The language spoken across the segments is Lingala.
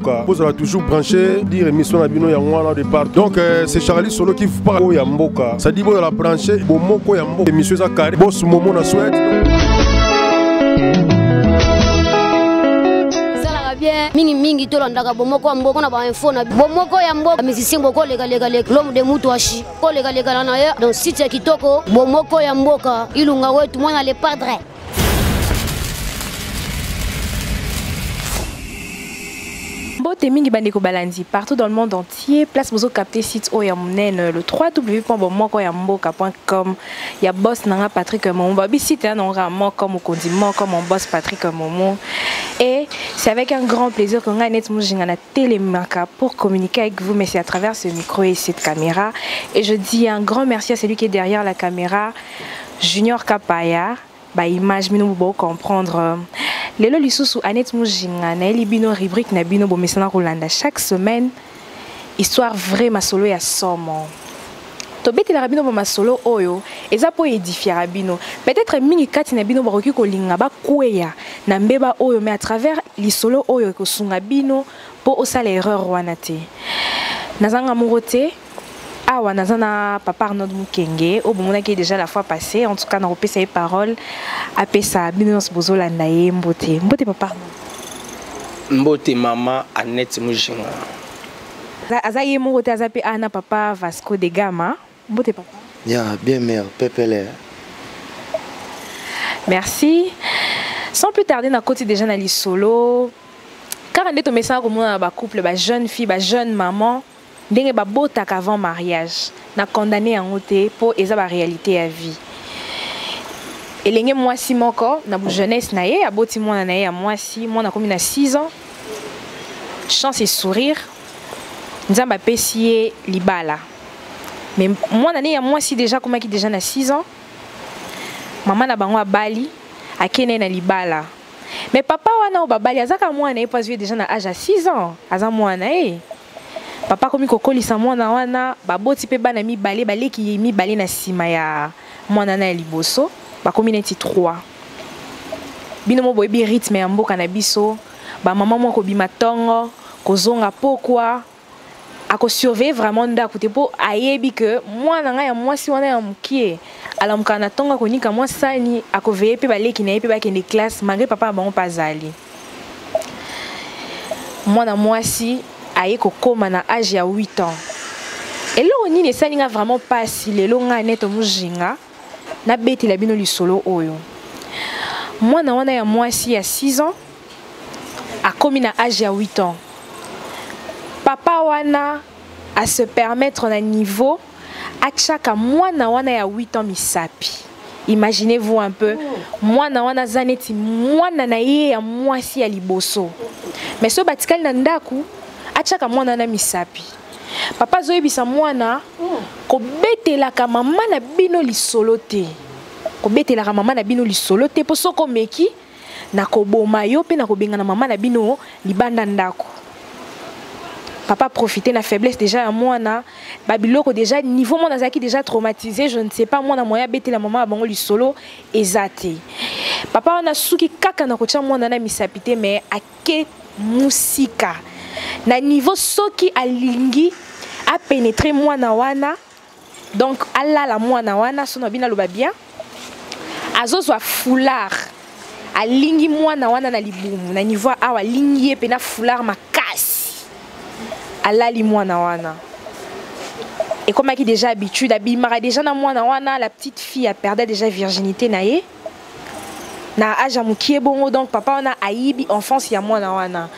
mboka. Bozala toujours branché dire émission na bino yango wana de part. Donc c'est Charlie Solo qui vous parle ya mboka. Ça dit bozala branché bomoko ya mboka. Émission eza carré. Boss Momo na Suède. Bien mingi mingi tolandaka bomoko ya mboka na bainfo na bomoko ya mboka musicien bokolekalekaleka l'homme de mutu ashi kolekalekana na ye donc site ya kitoko bomoko ya mboka ilunga wetu mwana le padre. Mbote mingi bandeko balandi partout dans le monde entier, place bozo capter site oyo ya monene le www.bomokoyamboka.com ya boss nanga Patrick Momo. Babi site ya nanga moko mokonzi moko mon boss Patrick Momo. Et c'est avec un grand plaisir que ngai net mujinga na télémaka pour communiquer avec vous, mais c'est à travers ce micro et cette caméra. Et je dis un grand merci à celui qui est derrière la caméra, Junior Kapaya. Ba image mino bo comprendre. Lelo lisusu Annette Mujinga na eli bino rubrique na bino bomesana kolanda chaque semaine histoire vraie masolo ya somo. Tobetelaka bino ba masolo oyo eza po édifier bino. Peut-être mingi kati na bino bakoki kolinga bakweya na mbeba oyo, mais à travers lisolo oyo ekosunga bino po osala erreur wana te. Nazanga moko te. Awa naza na papa Arnaud Mukenge oyo bomonaki déjà la fois passée. En tout cas nakopesa ye parole apesa bino nyonso bozolanda ye. Mbote, mbote papa Arnaud. Mbote mama Annette Mujinga. Aza ye moko te, aza pe ana papa Vasco de Gama. Mbote papa. Ya bien mère Pepele. Merci. Sans plus tarder na koti déjà na lisolo. Kaka nde tomesana komona ba couple, ba jeune fille, ba jeune maman ndenge babotaka avant mariage. Na condamné yango te po eza ba réalité ya vie. Elenge mwasi moko na bu jeunesse na ye aboti mwana na ye ya mwasi, mwana akomi na 6 ans. Chance et sourire. Nzambe apesi ye libala. Mais mwana ne ya mwasi déjà akomaki déjà na 6 ans. Mama na bango abali, akende na libala. Mais papa wana oyo babali azaka mwana ye po azwi déjà na âge ya 6 ans, aza mwana ye. Papa akomi kokolisa mwana wana, baboti pe bana mibale, baleki ye mibale na nsima ya mwana na ya liboso, bakomi neti 3. Bino mo boyebi rythme ya mboka na biso, ba mama moko kobima tongo, kozonga pokwa, akosurveiller vraiment ndako te po ayebi que mwana nga ya mwasi wana ya mokie alamukaka na tongo akonika mwa sani, akoveiller pe baleki na ye pe bakende classe malgré papa na bango pe azali. Mwana mwasi aye kokoma na âge ya 8 ans. Eloko nini esali nga vraiment pasi lelo nga Annette Mujinga nabetela bino lisolo oyo. Mwana wana ya mwasi ya 6 ans akomi na âge ya 8 ans. Papa wana a se permettre na niveau atiaka mwana wana ya 8 ans misapi. Imaginez-vous un peu, mwana wana aza neti mwana na ye ya mwasi ya liboso. Mais so batikali na ndaku, atiaka mwana wana misapi. Papa azoyebisa mwana kobetelaka mama na bino lisolo te. Kobetelaka mama na bino lisolo te po soko meki na koboma yo pe na kobengana mama na bino libanda ndako. Papa profiter na faiblesse déjà ya mwana, ba biloko déjà niveau mwana azalaki déjà traumatisé, je ne sais pas mwana moya betela mama ya bango lisolo ezate. Papa wana suki kaka na kotia mwana na misapi te, mais ake musika. Na niveau soki alingi a pénétrer mwana wana, donc alala mwana wana sono bina loba bien. Azozwa foulard. Alingi mwana wana na libumu, na niveau awa alingi ye pe na foulard makasi. Alali mwana wana. Et comme qui déjà habitude, abimaka déjà na mwana wana, la petite fille a perdu déjà virginité na ye. Na âge ya mokie bongo, donc papa wana ayibi enfance ya mwana wana.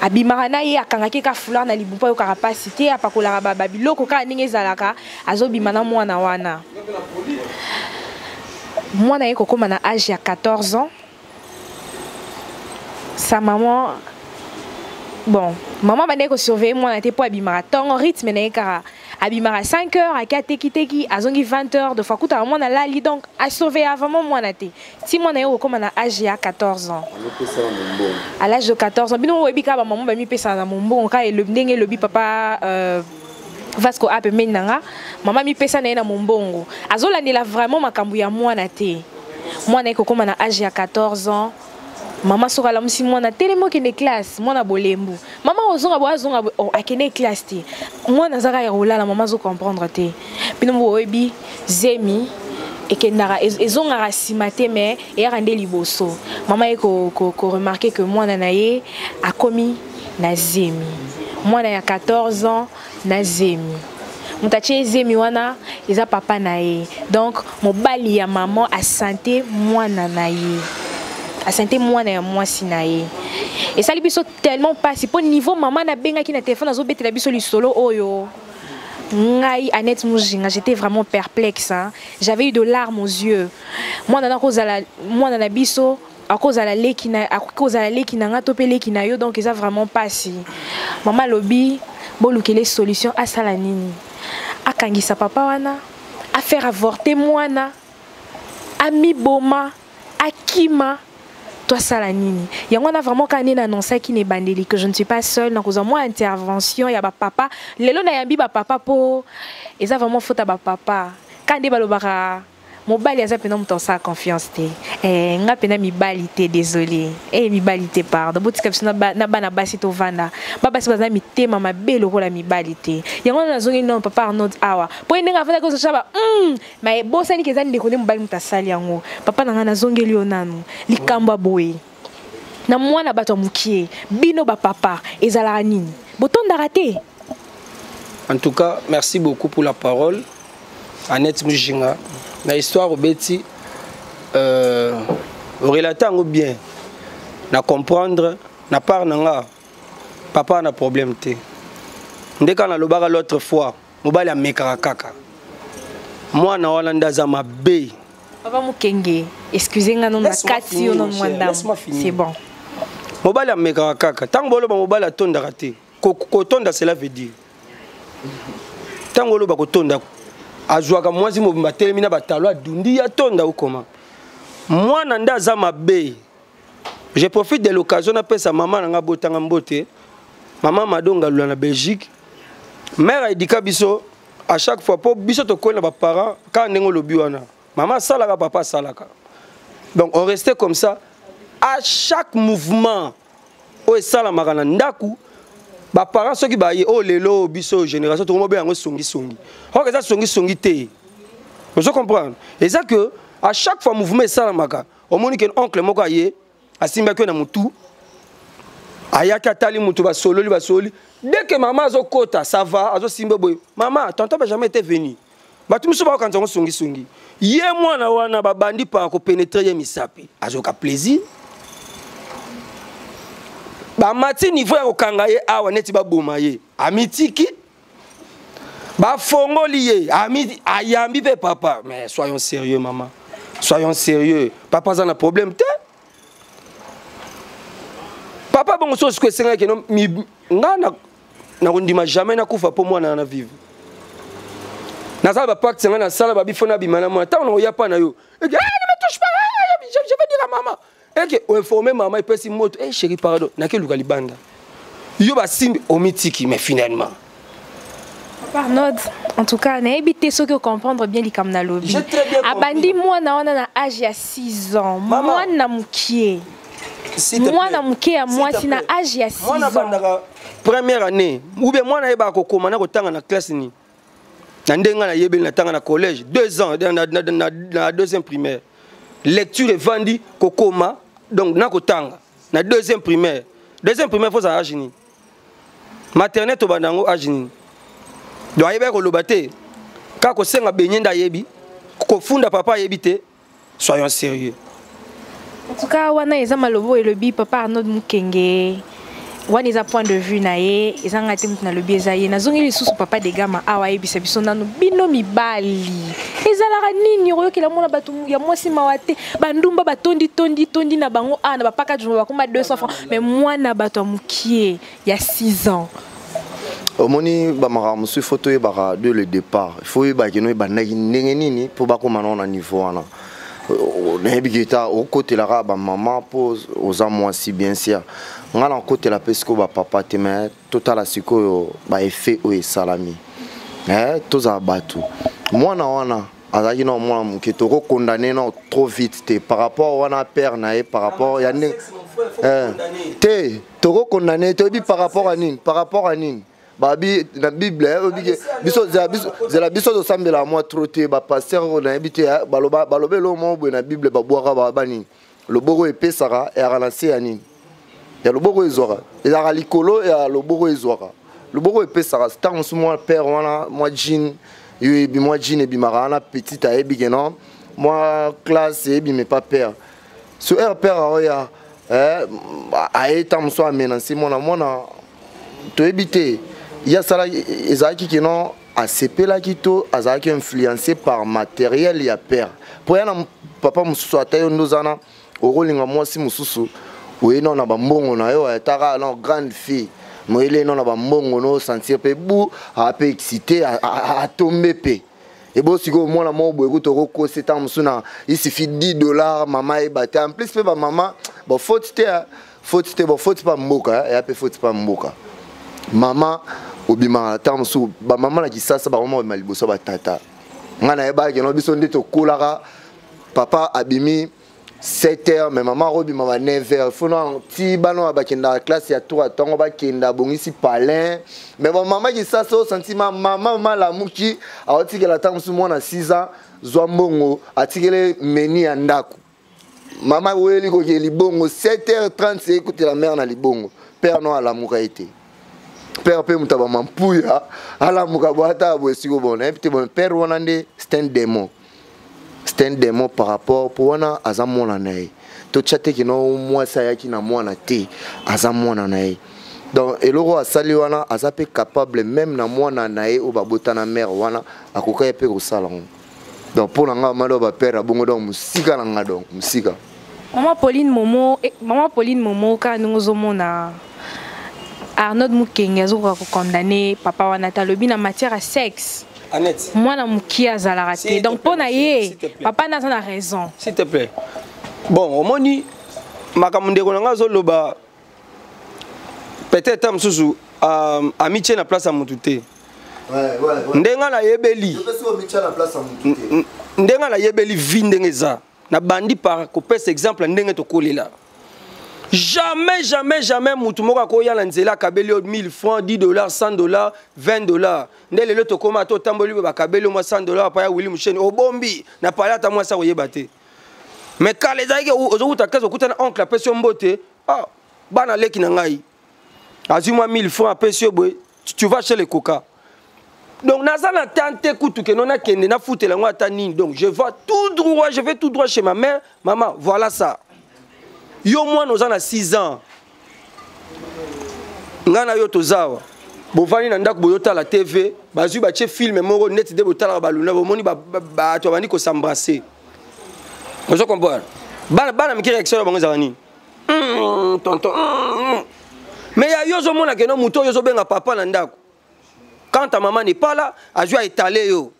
Abimaka na ye, akangaki ka foulard na libumu po ayokaka pasi te, apakolaka ba biloko kaka ndenge ezalaka, azobima na mwana wana. Mwana ye kokoma na âge ya 14 ans. Sa maman, bon, maman bandaki kosurveiller mwana te po abimaka ntongo, rythme na ye kaka abimaka 5 heures, ake atekiteki, azongi 20 heures, de fois akutaka mwana alali, donc asurveiller vraiment mwana te. Ti mwana ye kokoma na âge ya 14 ans. À l'âge de 14 ans, bino oyebi kaka ba maman bamipesaka na mombongo, kaka ndenge elobi papa Vasco a pembeni na nga, mama mipesa na ye na mombongo. Azolandela vraiment makambo ya mwana te. Mwana ye kokoma na âge ya 14 ans. Mama soki alamusi mwana, telemi okende classe, mwana bolembu. Mama ozonga boye, azonga boye, oh, akende classe te. Mwana aza kaka ya kolala, mama azo comprendre te. Bino boyebi zemi ekendaka ezongaka nsima te, mais eyaka nde liboso. Mama ye ko remarquer que mwana na ye akomi na zemi. Mwana ya 14 ans na zemi. Moto atie zemi wana eza papa na ye. Donc mobali ya mama asante mwana na ye. Asante mwana ya mwasi na ye. Esali biso tellement pasi po niveau mama nabengaki na telefone azobetela biso lisolo oyo. Ngai Annette Mujinga, j'étais vraiment perplexe, hein. J'avais eu de larmes aux yeux. Mwana na kozala mwana na biso akozala leki na akozala leki na nga to pe leki na yo, donc eza vraiment pasi. Mama lobi bolukele solution asala nini? Akangisa papa wana, a faire avorter mwana, amiboma, akima, toi sala nini? Yango na vraiment quand na annoncé ki ne bandeli que je ne suis pas seule na kozwa moi intervention ya ba papa. Lelo na yambi ba papa po eza vraiment faute ba papa. Quand nde balobaka mobali aza pena moto asala confiance te. Nga pena mibali te, désolé. Mibali te, pardon. Botika biso na bana basi tovanda. Ba basi baza mitema mabe lokola mibali te. Yango wana nazongi non papa Arnaud awa. Po ndenge afanda ko saba, mais bosani ke eza ndeko nde mobali moto asali yango. Papa na nga nazongeli yo nanu. Likambo ya boye. Na mwana bato ya mokie, bino ba papa ezalaka nini? Botondaka te. En tout cas, merci beaucoup pour la parole. Annette Mujinga, na histoire obeti relater yango bien. Na comprendre na part na nga papa na problème te. Ndeka na lobaka l'autre fois, mobali amekaka kaka. Mwana wana nde aza mabe. Papa Mukenge, excusez nga non na Laisse-moi kati finir, yo non mon cher, mwandam. laisse-moi finir. C'est bon. Mobali amekaka kaka. Tango boloba mobali atondaka te. Kotonda cela veut dire. Tango oloba kotonda azwaka mwasi mobimba atelemi na batalo adundi ya tonda okoma. Mwana nde aza mabe. Je profite de l'occasion napesa mama na nga botanga mbote. Mama Madonga Lula na Belgique. Mère aidika biso à chaque fois po biso tokoli na ba parents kaka ndenge olobi wana. Mama asalaka, papa asalaka. Donc on restait comme ça à chaque mouvement oyo esalamaka na ndaku. Ba parents soki baye oyo lelo biso génération tokomo be yango songi songi. Or eza songi songi te. Vous comprenez? Et ça que à chaque fois mouvement esalamaka, omoni ke oncle moko aye asimbaki na mutu, ayaki atali mutu basololi basololi. Dès que maman azokota, ça va, azosimba boye. Maman, tonton Benjamin était venu. Bato mosusu bakokanisa yango songi songi. Ye mwana wana babandi par kopénétrer ye misapi. Azoka plaisir. Bamati niveau ya kokanga ye awa neti baboma ye. Amitiki. Bafongoli ye. Ami, ayambi pe papa. Mais soyons sérieux maman. Soyons sérieux. Papa aza na problème te. Papa bongo so siko esengaki no mi, nga na, na kondima jamais nakufa po mwana na vivre. Nazala ba pacte nga nasala ba bifo na bima na mwana. Tango na oya pa na yo. Eke, ah, ne me touche pas, ah, je vais dire à maman. Eke, o informer maman, epesi moto, eh, chérie, pardon, nake luka libanda. Yo ba simbi omitiki, mais finalement. Papa Arnaud, en tout cas, nayebi te soki o comprendre bien likambo na lobi. J'ai très bien compris. Abandi mwana wana na âge ya 6 ans. Maman. Mwana mokie. S'il te plaît. Mwana mokie ya S'il te mwasi na plaît. âge ya 6 Mwana ans. bandaka première année ou bien mwana yeba kokoma na kotanga na classe ni. Na ndenga na yebeli na tanga na collège 2 ans na deuxième primaire. Lecture evandi kokoma donc na kotanga na deuxième primaire. Deuxième primaire faut ça âge ni. Maternelle to bandango âge ni. Donc ayeba koloba te. Ka kosenga benye nda yebi, kofunda papa yebi te. Soyons sérieux. En tout cas, wana eza malobo elobi papa Arnaud Mukenge. Wana eza point de vue na ye, eza nga te mutu na lobi eza ye. Nazongi lisusu papa de gama awa yebisa biso nanu bino mibali. Ezalaka nini oyokela mona bato ya mwasi mawa te, bandumba batondi tondi tondi na bango a na bapaka jumba bakoma 200 francs, mais mwana bato ya mokie ya 6 ans. Omoni ba makambo mosusu, il faut toyebaka dès le départ. Il faut oyebaka keno ebandaki ndenge nini mpo bakóma nao na niveau wana. Nayebi ke ta okotelaka bamama mpo oza mwasi, bien sûr. Nga na okotela mpe sikoyo bapapa te, mais totala sikoyo baeffet oyo esalami. Tozala bato. Mwana wana azalaki na mwana moke, tokokondane na trop vite te par rapport wana père na ye, par rapport ya ndenge Te, tokokondane, toyebi par rapport à nini, par rapport à nini. Babi na Bible, oyebi ke biso zela, biso zela, biso tosambela mwa trop te. Bapasteur oyo nayebi te, baloba baloba eloko moko boye na Bible, babwaka banini, loboko epesaka eyaka na se ya nini, ya loboko ezwaka ezalaka likolo ya loboko ezwaka, loboko epesaka. Ntango mosusu mwa père wana, mwa jean yo yebi, mwa jean ebimaka wana, petite ayebi ke non, mwa classe eyebima epa père. So aire père aoya, aye ntango mosusu amenance mwana. Mwana toyebi te ye asalaki, ezalaki ke non, asepelaki to azalaki influencé par matériel ya père. Mpo ya na papa mosusu, ata yo nde oza na okolinga mwasi mosusu, oye nao na bambongo na yo, ayataka na grande fille moyele nao na bambongo no sentir mpe bu ape excité, atombe mpe ebo. Sikoyo mwana moko boye kuta okokosa ntango mosusu na il suffit 10 $, mama ayeba te. En plus mpe bamama bafaute te, faute te, bafaute mpa mboka eya mpe faute mpa mboka. Mama obimaka ntango mosusu, bamama na Kisasa bakoma obima liboso ya batata. Ngai nayebaki no biso nde tokolaka, papa abimi 7 heures, mais mama akobima ba 9 heures. Fo na ti bana oyo bakendaka classe ya 3 ntongo, bakenda abongisi palin. Mais bamama Kisasa osanti mama malamuki, aotikela ntango mosusu mwana 6 ans, zwa mbongo, atikele meni ya ndako. Mama oyeli kokee libongo 7h30, ekutela mare na libongo. Père no alamuka ye te, père mpe moto abama mpuya alamuka bo ata boye. Siko bon, nayebi te. Bon, père wana nde c'est un démon, c'est un démon par rapport po wana aza mwana na ye. Totya te kino mwasi ayaki na mwana te, aza mwana na ye. Donc eloko asali wana, aza mpe capable même na mwana na ye oyo babota na mare wana, akoka ye mpe kosala ngo. Donc mpo na nga, mama do bapère abongo, donc mosika na nga, donc mosika. Mama Pauline Momo, mama Pauline Momo, kaka ndenge ozomona Arnaud Mukenge azokoka kokondane papa wana te, alobi na matière ya sexe Annette. mwana mokie azalaka te. Donc mpo na ye, papa na aza na raison. S'il te plaît. Bon, omoni makambo ndeko na nga azoloba, peut-être ta mosusu amitie na place ya motu te. Ndenge nayebeli, ndenge nayebeli vie, ndenge eza, nabandi par kopesa exemple ya ndenge tokolela. Jamais, jamais, jamais mutu moko akoya na nzela, akabeli yo 1000 francs, 10 $, 100 $, 20 $. Nde lelo tokóma ata otamboli boye, bakabeli yo mwa 100 $ apa ya Willi Musheni, obombi na pale, ata mwasi akoyeba te. Mais kala ezalaki ozokuta kese, okutana oncle, apesi yo mbote: "Ah, bana leki na ngai." Azwi mwa 1000 francs, apesi yo boye, tu vas chez le coca. Donc naza na temps te kutu ke no nakende nafutela yango ata nini. Donc je vais tout droit, je vais tout droit chez ma mère: "Maman, voilà ça." Yo mwana oza na 6 ans, ngai na yo toza awa, bovandi na ndako, boyotala TV, bazwi batie film moko neti nde botalaka baluna, bomoni bato babandi kos'embrasser. Ozo comprendre? Bana, bana mike, réaction na bango ezalaka nini? Tonton, Mais ya yo ozomona keno moto oyo ozobenga papa na ndako, quand ta maman n'est pas là, azwi aétaler yo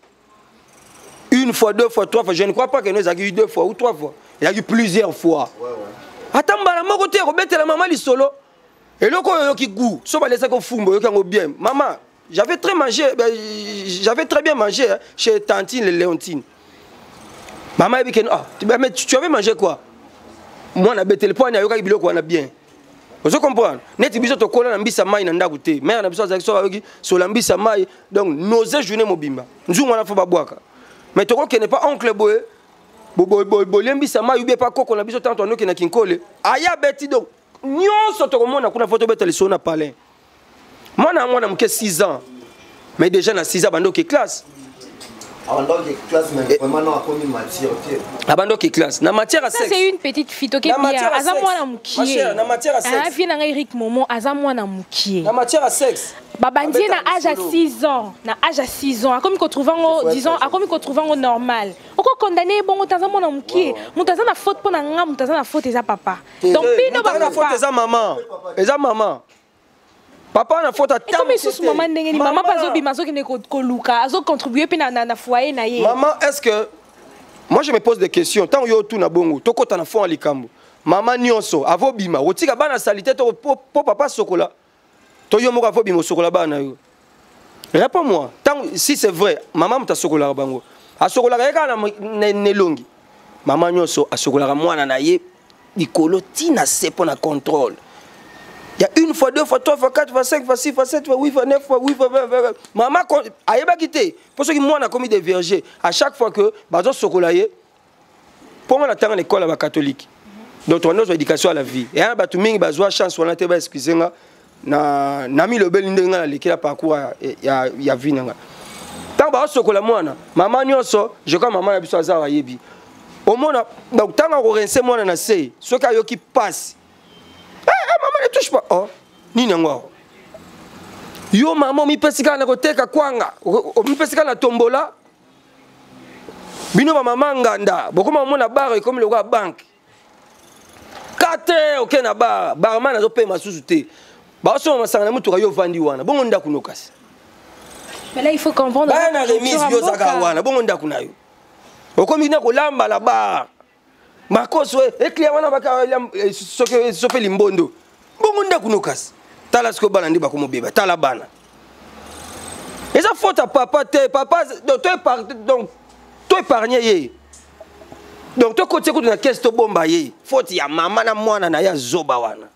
une fois, deux fois, trois fois. Je ne crois pas que no ezalaki deux fois ou trois fois, ezalaki plusieurs fois. Ata mbala moko te kobetela mama lisolo, eloko oyo oyoki goût so balesaki ofumba, oyoki yango bien: "Mama, j'avais très mangé, ben, j'avais très bien mangé, hein, chez tantine Léontine." Mama yebi ke ah, mais tu avais mangé quoi? Mwana betele mpo ani ayokaki biloko wana bien. Ozo comprendre? Neti biso tokola na mbisa mai na ndako te. Mare na biso azalaki soki ayoki sola mbisa mai, donc nose journée mobimba nzungu wana fo babwaka. Mais tokokende pa oncle boye, boliembisa mai, ubie pa koko na biso, tanto anokende kinkole, aya beti. Donc nyonso tokomona kuna, fo tobeta lisolo na palin. Mwana, mwana moke, 6 ans, mais déjà na 6 ans bandi oke classe. Abandi oke classe na matière ya Ça, c'est une petite fille toke bien, aza mwana mokie. Na matière ya sexe. Vie na ngai Eric Momo, aza mwana mokie. Na matière ya sexe. Babandi ye na âge ya 6 ans. Na âge ya 6 ans akomi kotrouve yango, disons akomi kotrouve yango normal. Okokondane ye bongo te, aza mwana mokie. Moto aza na faute, mpo na nga moto aza na faute eza papa. Donc bino na faute eza mama, eza mama. Papa na faute. Ata ekomi lisusu mama ndenge nini? Mama mpe azobima, azokende koluka, azocontribue mpe na foyer na ye. Mama, est ce que moi je me pose des questions? Ntango yo otuna bongo, tokɔta na fond ya likambo. Mama nyonso avobima otika bana sali te to po papa sokola, to yo moko avobima osokola bana yo? Réponds moi. Ntango si c'est vrai, mama moto asokolaka bango, asokolaka ye kaka na elongi. Mama nyonso asokolaka mwana na ye. likolo ntina se mpo na contrôle ya une fois, deux fois, trois fois, quatre fois, cinq fois, six fois, sept fois, huit fois, neuf fois, huit fois, 20, 20. Mama ayebaki te mpo soki mwana akomi de verger, à chaque fois que bazosokola ye, mpo nga natanga na ekole ya bacatholique, donc tobanda ozwa éducation à la vie. Eya na bato mingi bazwa chance wana te. Baexcuse nga na milobeli ndenge nga nalekela parcours ya vie na nga. Ntango baosokola mwana, mama nyonso, je crois mama na biso aza ayebi, omona donc ntango akorincer mwana na se, soki ayoki pasi, eh, eh, mama, ne touche pas. Oh, nini yango awa? Yo mama, omipesi kaka na koteka kwanga, omipesi kaka na tombola. Bino bamama nganda, bokoma omona bar ekomi lokola banque. 4 oke na bar, barman azopema susu te, baosomba masanga na motuka, yo ovandi wana bongo ndako no kasi. Mais là, il faut comprendre. Baya na remise, yo ozaka wana bongo ndako na yo okomi na kolamba na bar, makoso eclair wana baka soki sope limbondo bongo ndako no kasi. Tala sikoyo bana nde bakomobeba. Tala bana, eza faute ya papa te. Papa donc donc to épargne ye, donc tokotie kutu na caisse, tobomba ye. Faute ya mama na mwana na ye azoba wana.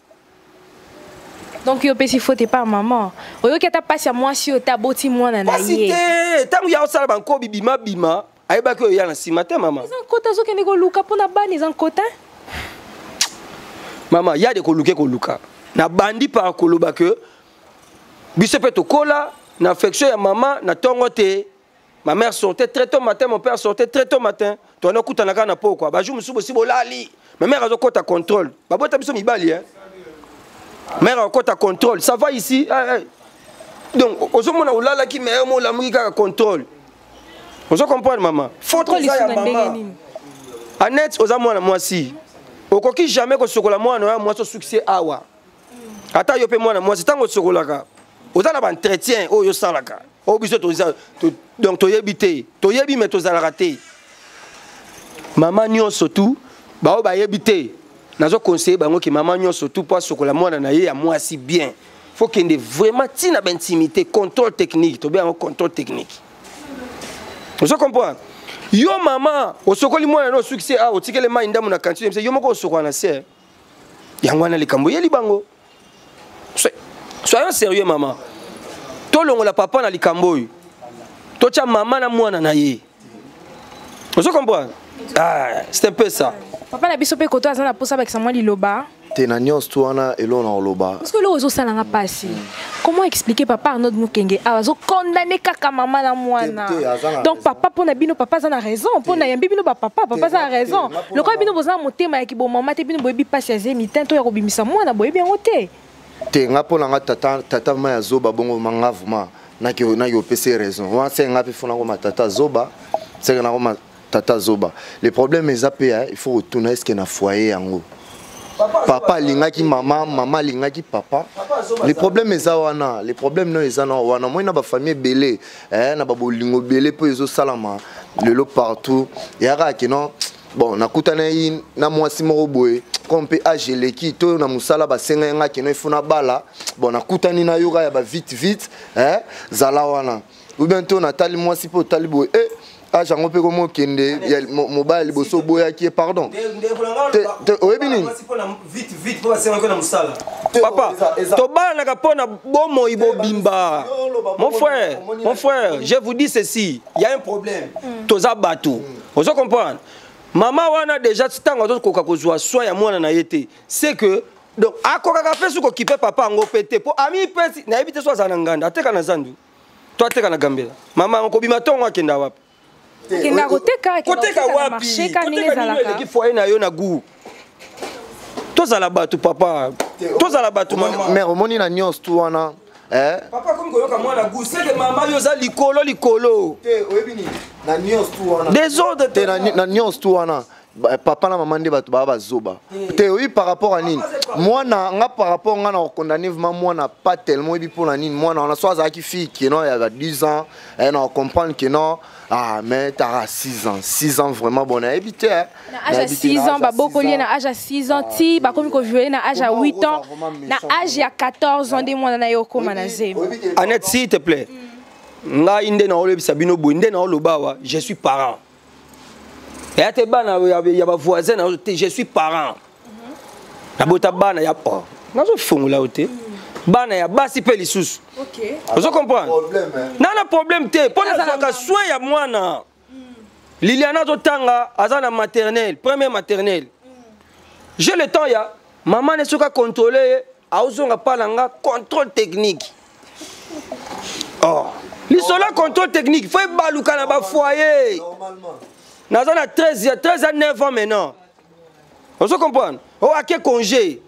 Donc yo opesi faute epa mama. Oyoki ata mpasi ya mwasi oyo te aboti mwana na pasi ye. Te, ntango ya osala bankobi bimabima, ayebaki oyo ya na nsima te, mama. Eza nkota, azokende koluka mpona bana, eza nkota. Mama, ya de koluka koluka na bandi par koloba ke biso mpe tokola na affection ya mama na ntongo te. Ma mère sortait très tôt matin, mon père sortait très tôt matin. Towana okutana kaka na pokwa, bajour mosusu bosi bolali. Ma mère azokota contrôle, babota biso mibali, hein? Mère akota contrôle, ça va ici, eh, eh. Donc ozomona olalaki, mais mo olamuki kaka contrôle. Ozo comprendre, mama? Faute Contrôle eza ya lisusu na ndenge mama. nini? Annette, oza mwana mwasi, okoki jamais kosokola mwana oya mwasi osukisi awa. Ata yo mpe mwana mwasi, ntango osokolaka, oza na baentretien oyo osalaka, oyo biso donc toyebi te. Toyebi me tozalaka te. Mama nyonso tu baoyo bayebi te, nazoconseille bango ke mama nyonso tu, mpo asokola mwana na ye ya mwasi bien, faut kende vraiment ntina baintimité, contrôle technique, tobe yango contrôle technique. Ozo comprendre? Yo mama, osokoli mwana na osukisi awa, otikele mai ndambo na cantine, yo moko osokola na se. Yango wana likambo eyeli bango. Soyons sérieux, mama. Tolongola papa na likambo oyo, totya mama na mwana na ye. Ozo comprendre? Ah, c'est un peu ça. Papa na biso mpe koto aza na mposa bakisa mwa liloba. Te, na nyonso tu wana, eloko na koloba. Parce que eloko ezosalanga mpasi, comment expliquer papa Arnaud Mokenge awa azokondane kaka mama na mwana? Te, aza na Donc raison. papa, mpo na bino papa aza na raison? Mpo na yambi bino bapapa, papa aza na raison? Te, nga mpo na Lokola bino boza na motema ya kibomama te, bino boyebi mpasi ya zemi te to ya kobimisa mwana, boyebi yango te. Te, nga mpo na nga, tata, tata ma ya zoba bongo manga vraiment naki opesa ye raison wana. Seke nga mpe fo nakoma tata zoba, seke nakoma tata zoba. Le problème eza mpe il faut kotuna: est-ce na foyer yango papa alingaki mama, mama alingaki papa? Le problème eza wana. Le problème no eza na wana. Moi na bafamille ebele, na babolingo ebele mpo ezosalama lelo partout, eyaka ke non, bon, nakutanaki na mwasi moko boye, comme mpe age eleki to na mosala basengai nga keno ifo na bala. Bon, nakutani na yoka ya bavite vite, zala wana, ou bien to natali mwasi mpe otali boye, age yango mpe komo okende ya mobali ya liboso oboyaki ye. Pardon, te, oyebi nini? Papa, tobalanaka mpo na bomoi bobimba. Mon frère, mon frère, je vous dis ceci: il y a un problème. Toza bato, ozo comprendre? Mama wana déjà, ntango azokoka kozwa soin ya mwana na ye te, c'est que donc akokaka mpe soki okipe papa yango mpe te, mpo ami mpe nayebi te so azala na nganda, ateka na zandu to ateka na gambela. Mama yango kobima ntongo, akenda wapi? Akenda koteka, akenda Koteka koteka na wapi? marché ka ndenge Koteka nini? ezalaka. Eleki foyer na yo na goût. Tozala bato, papa, tozala bato, mama. Mare, omoni na nyonso tu wana, Papa komi koyoka mwana goût, seke mama yo oza likolo likolo. Te, oyebi nini? Na nyonso tu wana, désordre. Te, na nyonso tu wana, papa na mama nde bato baa bazoba te. Oyebi par rapport à nini? Mwana nga, par rapport nga na kokondamner vraiment mwana pas tellement. Oyebi mpo na nini? Mwana wana so azalaki fille ke non ya ba 10 ans, na comprendre ke non. Ah, mais tara 6 ans, 6 ans vraiment, bon, nayebi te, eh. Na age ya Nayebi te, 6 na ans âge ya babokoli ye 6 na age ya 6 ans ti bakomi kovioler na age ya Comment 8 ans. oza vraiment Na méchant? age ya 14 ans nde mwana na ye okóma na zemi. Oyebi te- Annette, s'il te plaît, ngai nde naolobisa bino boye, nde naoloba awa, je suis parent. Eya te bana ya bavoisin na te, je suis parent. Nabota bana ya, oh, nazofongola yo te, bana ya basi mpe lisusu. Ozo comprendre? Na problème te, mpo nazwaka soin ya mwana. Liliana azotanga, aza na maternelle, première maternelle. J'ai le temps ya mama ne soki acontrôle ye, aozonga mpa na nga. Contrôle technique, oh, lisolo ya contrôle technique fo ebaluka na bafoyer. Naza na 13 ya 13 à 9 ans maintenant. Ozo comprendre? Oh, ake congé,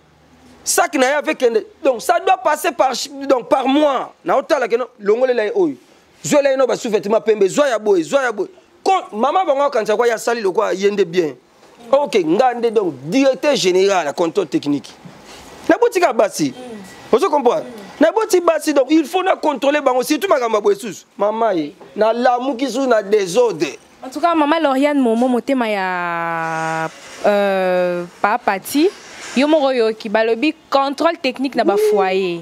sac na ye avec, donc ça doit passer par, donc par moi. Naotala ke longolela ye oyo, zwela ye no basous-vêtement pembe, zwa ya boye, zwa ya boye. Mama bango akanisa kwa ya sali lokwa ye nde bien. Ok, nga nde donc directeur général ya contrôle technique. Nabotika basi, ozo comprendre? Naboti basi, donc il faut na contrôler bango, surtout makambo ya boye. Susu mama ye nalamuki susu na désordre. En tout cas, mama Lauriane Momo, motema ya papa ti yo moko oyoki, balobi contrôle technique na bafoyer.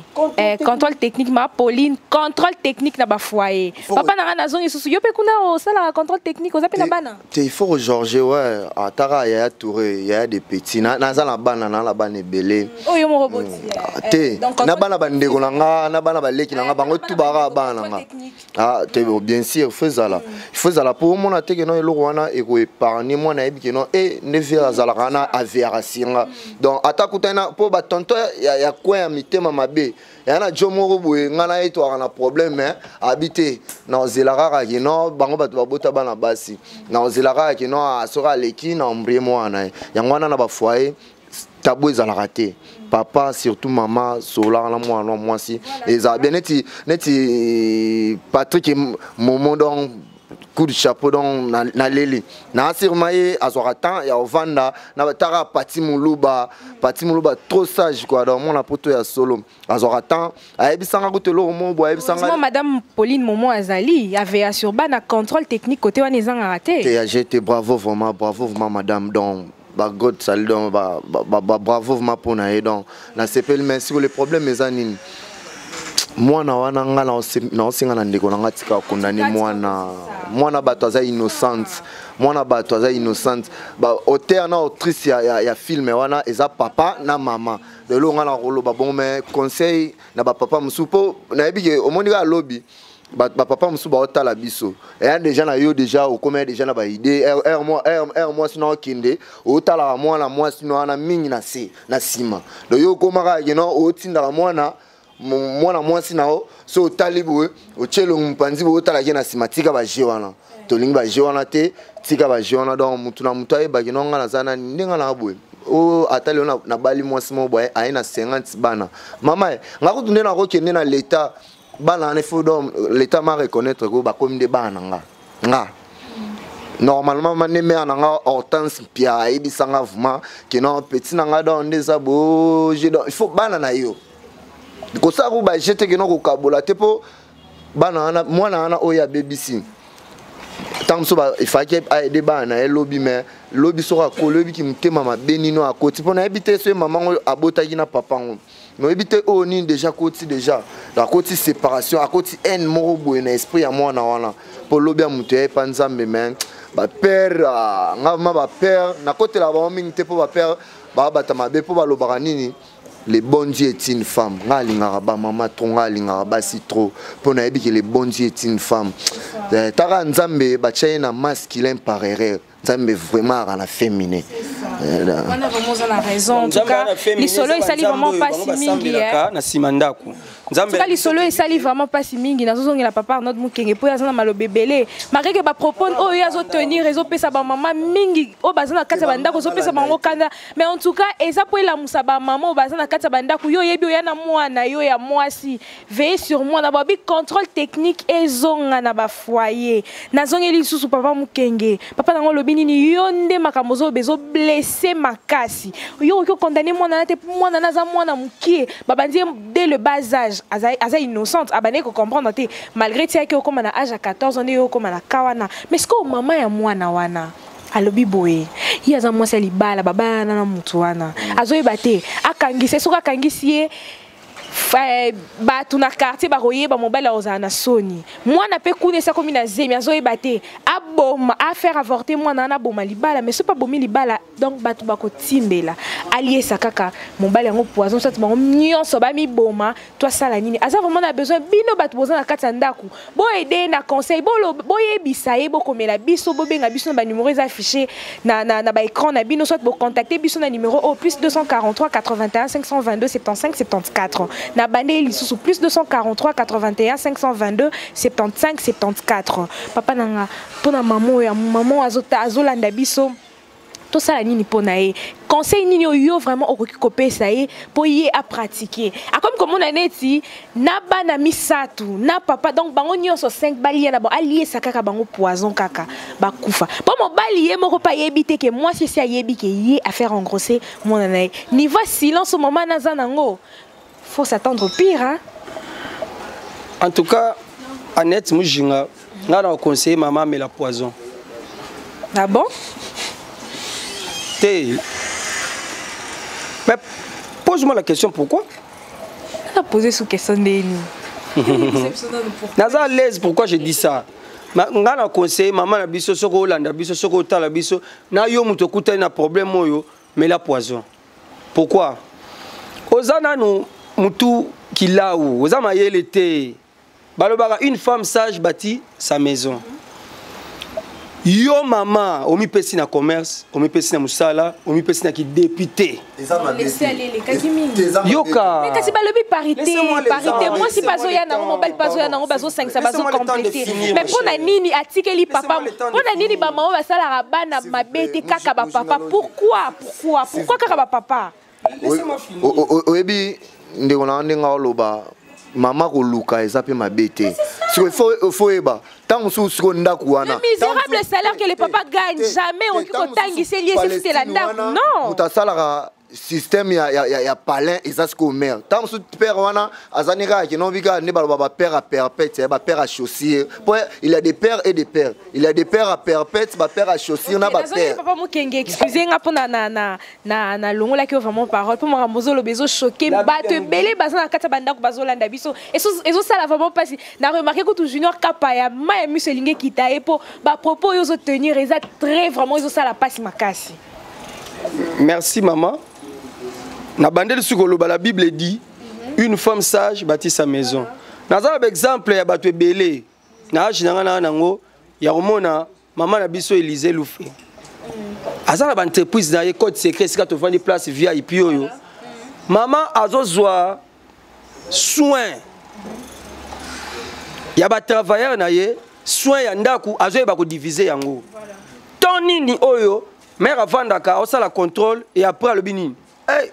Contrôle technique, ma Pauline, contrôle technique na bafoyer. Papa na nga, nazongi susu yo mpe kuna, osalaka contrôle technique? Oza mpe na bana? Te, il faut regorger, ouais. Ataka yaya Touré, yaya des petits, naza na bana, na bana ebele. Oyo moko boti? Te, na bana bandeko na nga, na bana baleki na nga, bango tu baka bana na nga. Ah te, bien sûr, faut ezala, il faut ezala mpo omona te ke no eloko wana ekoépargne mwana. Ayebi ke no e nde vie azalaka wana, aviaka singa. Donc ata kutani na mpo batonto ya coin ya mitema mabe ya na jo moko boye, ngai na ye twaka na problème, mais abi te, naozela kaka ke no bango bato babota bana basi, naozela kaka ke no soki aleki na ombrie mwana ye. Yango wana na bafoyer tabou ezalaka te. Papa, surtout mama, solaka na mwana mwasi, ezala bien. Neti Patrick Momo, donc coup de chapeau. Donc naleli na asirma ye, azwaka temps ya ovanda na taka Pati Moluba. Pati Moluba trop sage quoi. Donc mona poto ya solo azwaka temps, ayebisanga kutu eloko moko boye, ayebisanga. Madame Pauline Momo azali aveya sur bana, contrôle technique côté wana ezangaka te. Te ya jete, bravo vraiment, bravo vraiment madame. Donc bagod sali, donc ba bravo vraiment mpona ye. Donc nasepeli, mais siko le problème eza nini? Mwana wana, nga naosenga na ndeko na nga, tika akondane mwana. Mwana bato aza innocente, mwana bato aza innocente. Auteur na autrice ya film wana eza papa na mama. Lelo nga na koloba bongo, mais conseil na bapapa mosusu, mpo nayebi ke omoni kaka lobi bapapa mosusu baotala biso, eya déjà na yo, déjà okómi déjà na baidée aire. Mwasi na okende otalaka mwana mwasi no wana mingi na se na nsima. Donc yo okomaka keno otindaka mwana mwasi na yo, so otali boye, otie elongi mopanzi boye, otalaki na nsima. Tika baje wana, tolingi baje wana te, tika baje wana. Donc mutu na mutu ayebaki no nga naza nani, ndenge na boye oyo atali oyo nabali mwasi moko boye, aye na 50 bana. Mama ye nga kutu nde nakokende na leta, bana wana ifo donc leta ma reconnaître ko bakomi nde bana na nga. Nga normalement ma nde mare na nga Hortense Mpia ayebisanga vraiment ke non, petit na nga, donc nde eza boje. Donc il faut bana na yo kosala ku baje te, keno kokabola te, mpo bana wana, mwana wana oyo abebisi, ntango mosusu efalaki aide bana na ye lobi. Mais lobi soki akoli, oyebiki motema mabe nino akoti, mpo nayebi te soki mama ngo abotaki na papa ngo, mais oyebi te oyo nini déjà akoti, déjà akoti séparation, akoti haine moko boye na esprit ya mwana wana, mpo lobi ya moto ya epa Nzambe. Mais bapère, nga ma bapère nakotela bango mingi te, mpo bapère babata mabe, mpo balobaka nini? Le bon Dieu est une femme. Nga alingaka bamama trop, nga alingaka basi trop, mpo nayebi ke le bon Dieu est une femme. Taka Nzambe batia ye na masculin par erreur. Nzambe vraiment aka na féminin. Wana vraiment oza na raison. En tout cas, lisolo esali vraiment mpasi mingi. Na nsima ndako. Nzambe lisolo esali vraiment mpasi mingi. Nazozongela papa Arnold Mokenge, mpo aza na maloba ebele, malgré ke bapropos oyo azotenir ezopesa bamama mingi oyo baza na kati ya bandako, ezopesa bango kanda. Mais en tout cas, eza mpo elamusa bamama oyo baza na kati ya bandako. Yo oyebi, oya na mwana yo ya mwasi, veille sur mwana. Babi contrôle technique ezonga na bafoyer. Nazongeli lisusu papa Mokenge. Papa nango olobi nini? Yo nde makambo ozoyoba ezoblesse makasi. Yo okoki okondane mwana na te, mwana na aza mwana mokie, babandi ye dès le bas âge, aza innocente, abandaki kocomprendre te, malgré tiaki okóma na âge ya 14 ans nde yo okóma na ka wana. Mais sikoyo mama ya mwana wana alobi boye, ye aza mwasi ya libala, babalana na motu wana, azoyeba te akangisi ye. Soki akangisi ye, bato na quartier bakoyeba, mobali akozala na soni, mwana mpe kuna esi akomi na zemi, azoyeba te. Aboma, afaire avorter mwana wana, aboma libala. Mais soki abomi libala, donc bato bakotimbela, aliesa kaka mobali yango poison, soit bango nyonso bamiboma. To asala nini? Aza vraiment na besoin bino bato boza na kati ya ndako, boaider na conseil, boyebisa ye, bokomela biso, bobenga biso na banuméro eza affiché na baécran na bino, soit bocontacte biso na numéro oyo: plus 243 81 522 75 74. Na bandeli lisusu: plus 243 81 522 75 74. Papa na nga, mpona mama oyo, mama azolanda biso, tosala nini mpo na ye? Conseil nini oyo vraiment okoki kopesa ye mpo ye apratike? Akomi komona neti na bana misato na papa, donc bango nyonso 5 balia na bango, aliesa kaka bango poison, kaka bakufa, mpo mobali ye moko mpe ayebi te ke mwasi esi ayebi ke ye afaire engrosser mwana na ye. Niveau silence mama naza nango, faut s'attendre au pire, hein? En tout cas, Annette Mujinga, nga na conseiller mama amela poison. Ah bon? Te, mais pose-moi la question: pourquoi? Na poser sous question ndeni? Naza à l'aise. Pourquoi je dis ça? Nga na conseiller mama na biso, soki olanda biso, soki otala biso na yo, moto okutani na problème oyo, mela poison. Pourquoi? Oza nanu mutu kilau, oza mayele te. Balobaka: une femme sage bâtit sa maison. Yo mama, omipesi na commerce, omipesi na mosala, omipesi na kidéputé. Yoka. Kasi balobi parité, parité. Mwasi bazoya nango, mobali bazoya nango, bazosangisa, bazocompléter. Mais mpo na nini atikeli papa? Mpo na nini bamama basalaka bana mabe te, kaka bapapa? Pourquoi, pourquoi, pourquoi kaka bapapa? Oyebi, ndeko na ndenge oloba, mama, koluka eza mpe mabe te. Sikoyo faut oyeba, ntango mosusu sikoyo ndako wana Le misérable salaire que le papa gagne, jamais okoki kotangisa ye esifutela ndako, non. Moto asalaka système ya palin eza sikoyo mare. Ntango mosusu père wana aza ne kaka kenobi kaka nde baloba bapère à perpète, bapère à chaussure, po il y a des pères et des pères, il y a des pères à perpète, bapère à chaussure na bapère. Papa Mokenge, excuse nga mpo na longolaki yo vraiment parole, mpo makambo ozoloba ezochoquer bato ebele baza na kati ya bandako, bazolanda biso. Ezosala vraiment mpasi. Na remarque kutu Junior Kapaya, mai ya miso elingi ekita ye, mpo bapropos oyo ozotenir eza très vraiment, ezosala mpasi makasi. Merci mama. Na bandeli soki koloba, la Bible dit: une femme sage bâtit sa maison. Naza na baexemple ya bato ebele na age na ngai na nango ya komona mama na biso Élise Lufe, aza na baentreprise na ye, Code Secret, esika tovandi, place VIP oyo. Mama azozwa soin ya batravailleur na ye, soin ya ndako, azoyeba kodiviser yango. To nini oyo mare avandaka, aosala contrôle et après alobi nini? Hey,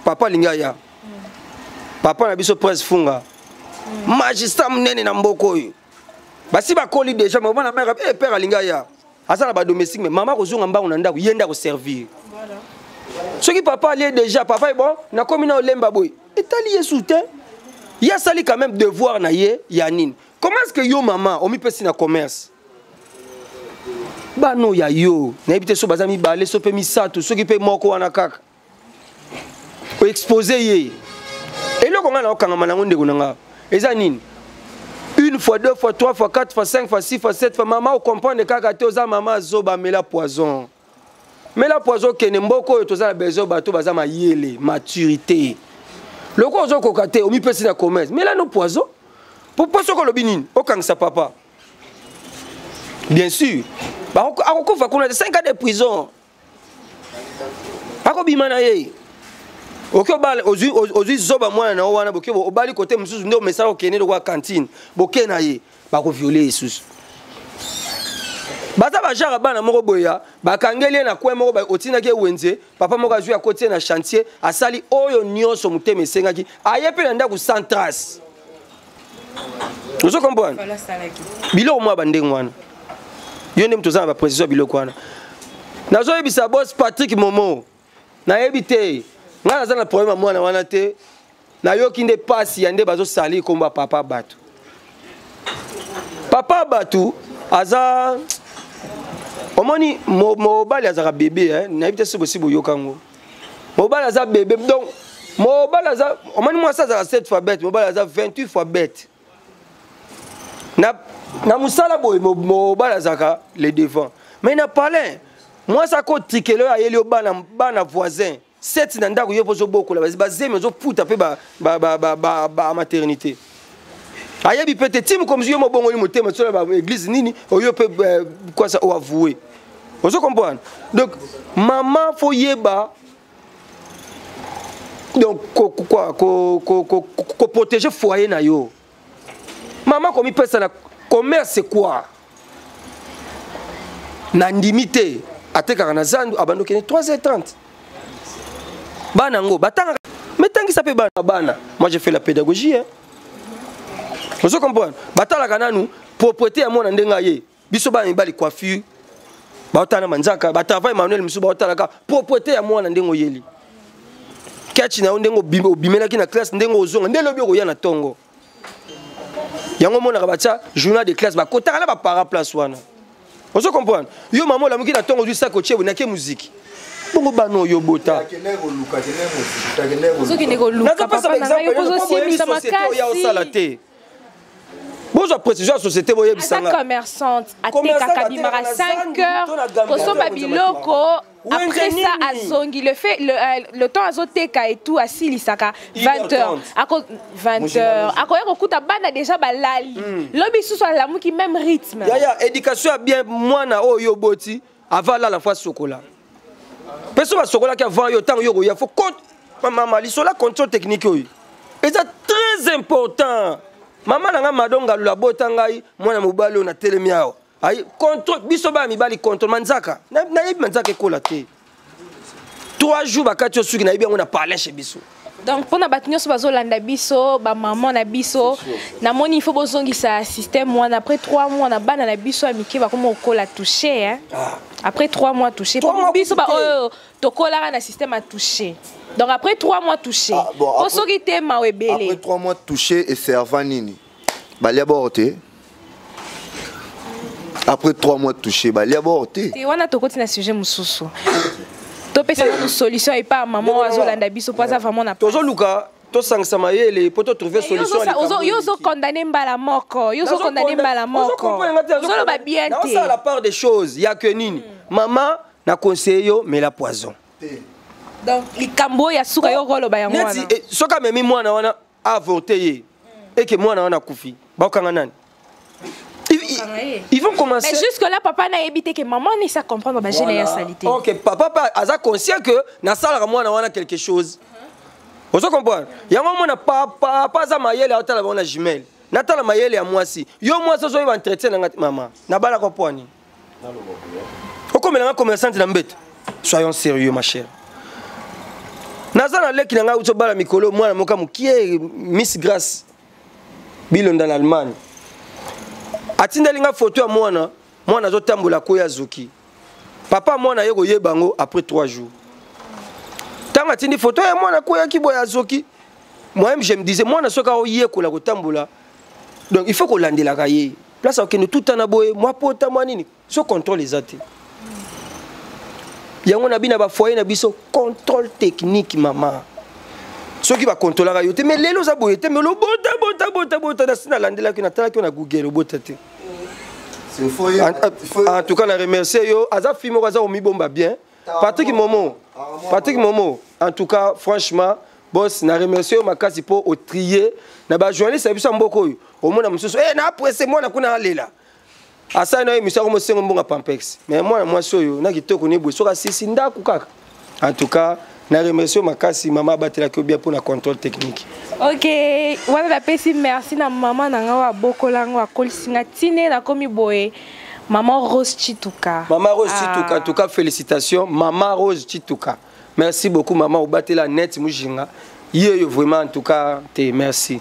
papa alingi aya. Papa na biso Prince Funga, magistrat monene na mboka oyo, basi bakoli déjà. Mama na mare, eh, père alingi aya, aza na badomestique, mais mama kozonga mbango na ndako, ye nde akoservir. Soki papa alie déjà, papa e bon, nakomi na olemba boye, etali yesu te. Ye asali quand même devoir na ye ya nini. Comment est ce que yo mama omipesi na commerce, bana oyo ya yo, nayebi te so baza mibale, so mpe misato, soki mpe moko wana kaka oexposer ye? Eloko ngai naokangama nango, ndeko na nga, eza nini? Une fois, deux fois, trois fois, quatre fois, cinq fois, six fois, sept fois, mama ocomprendre kaka te. Oza mama azoba, mela poison, mela poison, okende. Mboka oyo toza na besoin bato baza mayele, maturité. Loko ozokoka te, omipesi na commerce, mela no poison. Po soki olobi nini, okangisa papa, bien sûr akokufa kuna te. 5 ans de prison, akobima na ye. Oki obala, ozwi zoba mwana na yo wana, boke obali kote mosusu, nde omesala okende lokola cantine, boke na ye, bakovioler ye susu. Baza bagenre bana moko boye, bakangeli ye na coin moko, otindaki ye wenze, papa moko azwi, akoti ye na chantier, asali oyo nyonso motema esengaki, aye mpe na ndako sans trace. Ozo comprendre biloko mwa bandenge wana? Yo nde moto oza na baprécision ya biloko wana. Nazoyebisa boss Patrick Momo, nayebi te, ngai naza na problème ya mwana wana te. Nayoki nde pasi ya nde bazosali nkombo ya papa bato. Papa bato aza, omoni, mobali azalaka bebe, eh? Nayebi te soki bosi boyoka yango. Mobali aza bebe, donc mobali aza, omoni, mwasi azalaka 7 fois bête, mobali aza 28 fois bête. Na Na mosala boye, mobali azalaka le devant, mais na palin mwasi akotikela oyo ayeli yo bana, bana voisin seti na ndako, yo mpo ozobokola bazemi, ozoputa mpe bamaternité, ayebi mpe te. Ti mokomisi yo mobongoli motema sola baéglise nini oyo mpe kwasa oavoue, ozo comprendre. Donc mama, faut yeba donc quoi, koprotéger foyer na yo. Mama komipesa na commerce quoi, nandimi te. Atekaka na zandu, abandi okende 3h30, bana yango batangaka, metangisa mpe bana. Bana, moi j'ai fait la pédagogie, hein. Ozo comprendre, batalaka nanu propreté ya mwana ndenge aye. Biso bana mibali, coiffure, baotala na manzaka, batravail manuel mosusu, baotalaka propreté ya mwana, ndenge oyeli ketch na yo, ndenge obimelaki na classe, ndenge ozonga, nde lobi okoya na ntongo. Yango omonaka batya journal de classe, bakotaka na bapara place wana. Ozo comprendre, yo mama olamuki na ntongo, ozwi saki, otie nake muziki, bongo bana oyo bota. Ozokende koluka papa na ngai, yo ozosiemisa oya osala makasi. Te, bozwa précision ya société. Aza Boyebisanga. commerçante, atekaka, abimaka 5 heures kosomba biloko. Après ça azongi, le fait le temps azoteka et tout, asilisaka 20 heures. Ako 20 heures akoya kokuta bana déjà balali. Lobi susu alamuki, même rythme. Yaya, éducation ya bien, mwana oyo oboti, avant alala faut asokola. Mpe so basokolaki avant yo, ntango yo koya, faut compte mama lisolo ya contrôle technique oyo eza très important. Mama na ngai Madonga Lula abota ngai mwana mobali oyo natelemi awa. Ayi contrôle, biso bana mibali, contrôle manzaka. Nayebi manzaka ekola te 3 jours, bakati yo suki, nayebi yango na parlin chez biso. Donc mpona bato nyonso bazolanda biso, bamama na biso, namoni il faut bozongisa système wana après 3 mois na bana na biso ya mike bakoma kokola touche, hein? Ah. Après 3 mois touché. 3 mois biso kutu te. Baoyo tokolaka na système ya touché, donc après 3 mois touché. Ah, bon, po soki te, mawa ebele. Après 3 mois touché eserva nini? Balia bord te. Après 3 mois touché, balia bord te. Te, wana tokoti na sujet mosusu. Topesa nanu solution epa ya mama oyo azolanda biso, po aza vraiment na Tozoluka tosangisa mayele mpo totrouve solution ya likambo. Yo ozokondane mbala moko, yo ozokondane mbala moko, ozoloba bien te. Naosala la part des choses ya ke nini, mama, na conseille yo, mela poison. Donc likambo oyo ya suka yo okoloba yango neti wana. Soki amemi mwana wana, avorte ye, eke mwana wana akufi, bakokanga nani? Ils vont commencer. Mais jusque là papa nayebi te ke maman nesa comprendre bagene ya sali te. Ok, papa pa aza conscient que nasalaka mwana wana quelque chose, ozo comprendre. Yango mwana, papa aza mayele, aotala bango na jumelle, natala mayele ya mwasi. Yo mwasi ozoyeba entretien na nga te, mama nabalaka mpo ani okomelanga commerçante na mbeto. Soyons sérieux, ma chère. Naza na leki na ngai uti obala mikolo, mwana moka mokie, Miss Grace Bilonda na Allemagne, atindeli nga foto ya mwana. Mwana azotambola, koya azoki. Papa mwana ye koyeba yango après 3 jours, ntango atindi foto ya mwana akweyaki boye, azoki. Moi-même je me disais, mwana soki aoyekola kotambola, donc il faut kolandelaka ye place akokende tutana boye, mwa pota mwa nini, so contrôle eza te. Yango na bino bafoyer na biso, contrôle technique, mama, soki bakontrolaka yo te, mais lelo oza boye te, mais lobota bota bota bota, nasi nalandelaki, natalaki yo na Google, obota te. En tout cas na remercier yo. Aza fille moko aza komibomba bien, Patrick Momo, Patrick Momo. En tout cas, franchement, boss, na remercier yo makasi mpo otrie na bajournaliste ya biso ya mboka oyo. Omona mosusu na apresse mwana kuna alela, asali na yo émission, akomosengo mbongo pampex, mais mwana mwasi oyo na kitoko ni boye, soki asisi ndako kaka. En tout cas na remercie yo makasi, mama abatelaki yo bien mpo na contrôle technique. Ok, wana napesi merci na mama na ngai oyo abokola yango, akolisi nga ntine nakomi boye, mama Rose Chituka. Mama Rose Ah. Chituka, en tout cas félicitations mama Rose Chituka, merci beaucoup mama. Obatela net mujinga ye yo, vraiment, en tout cas te merci.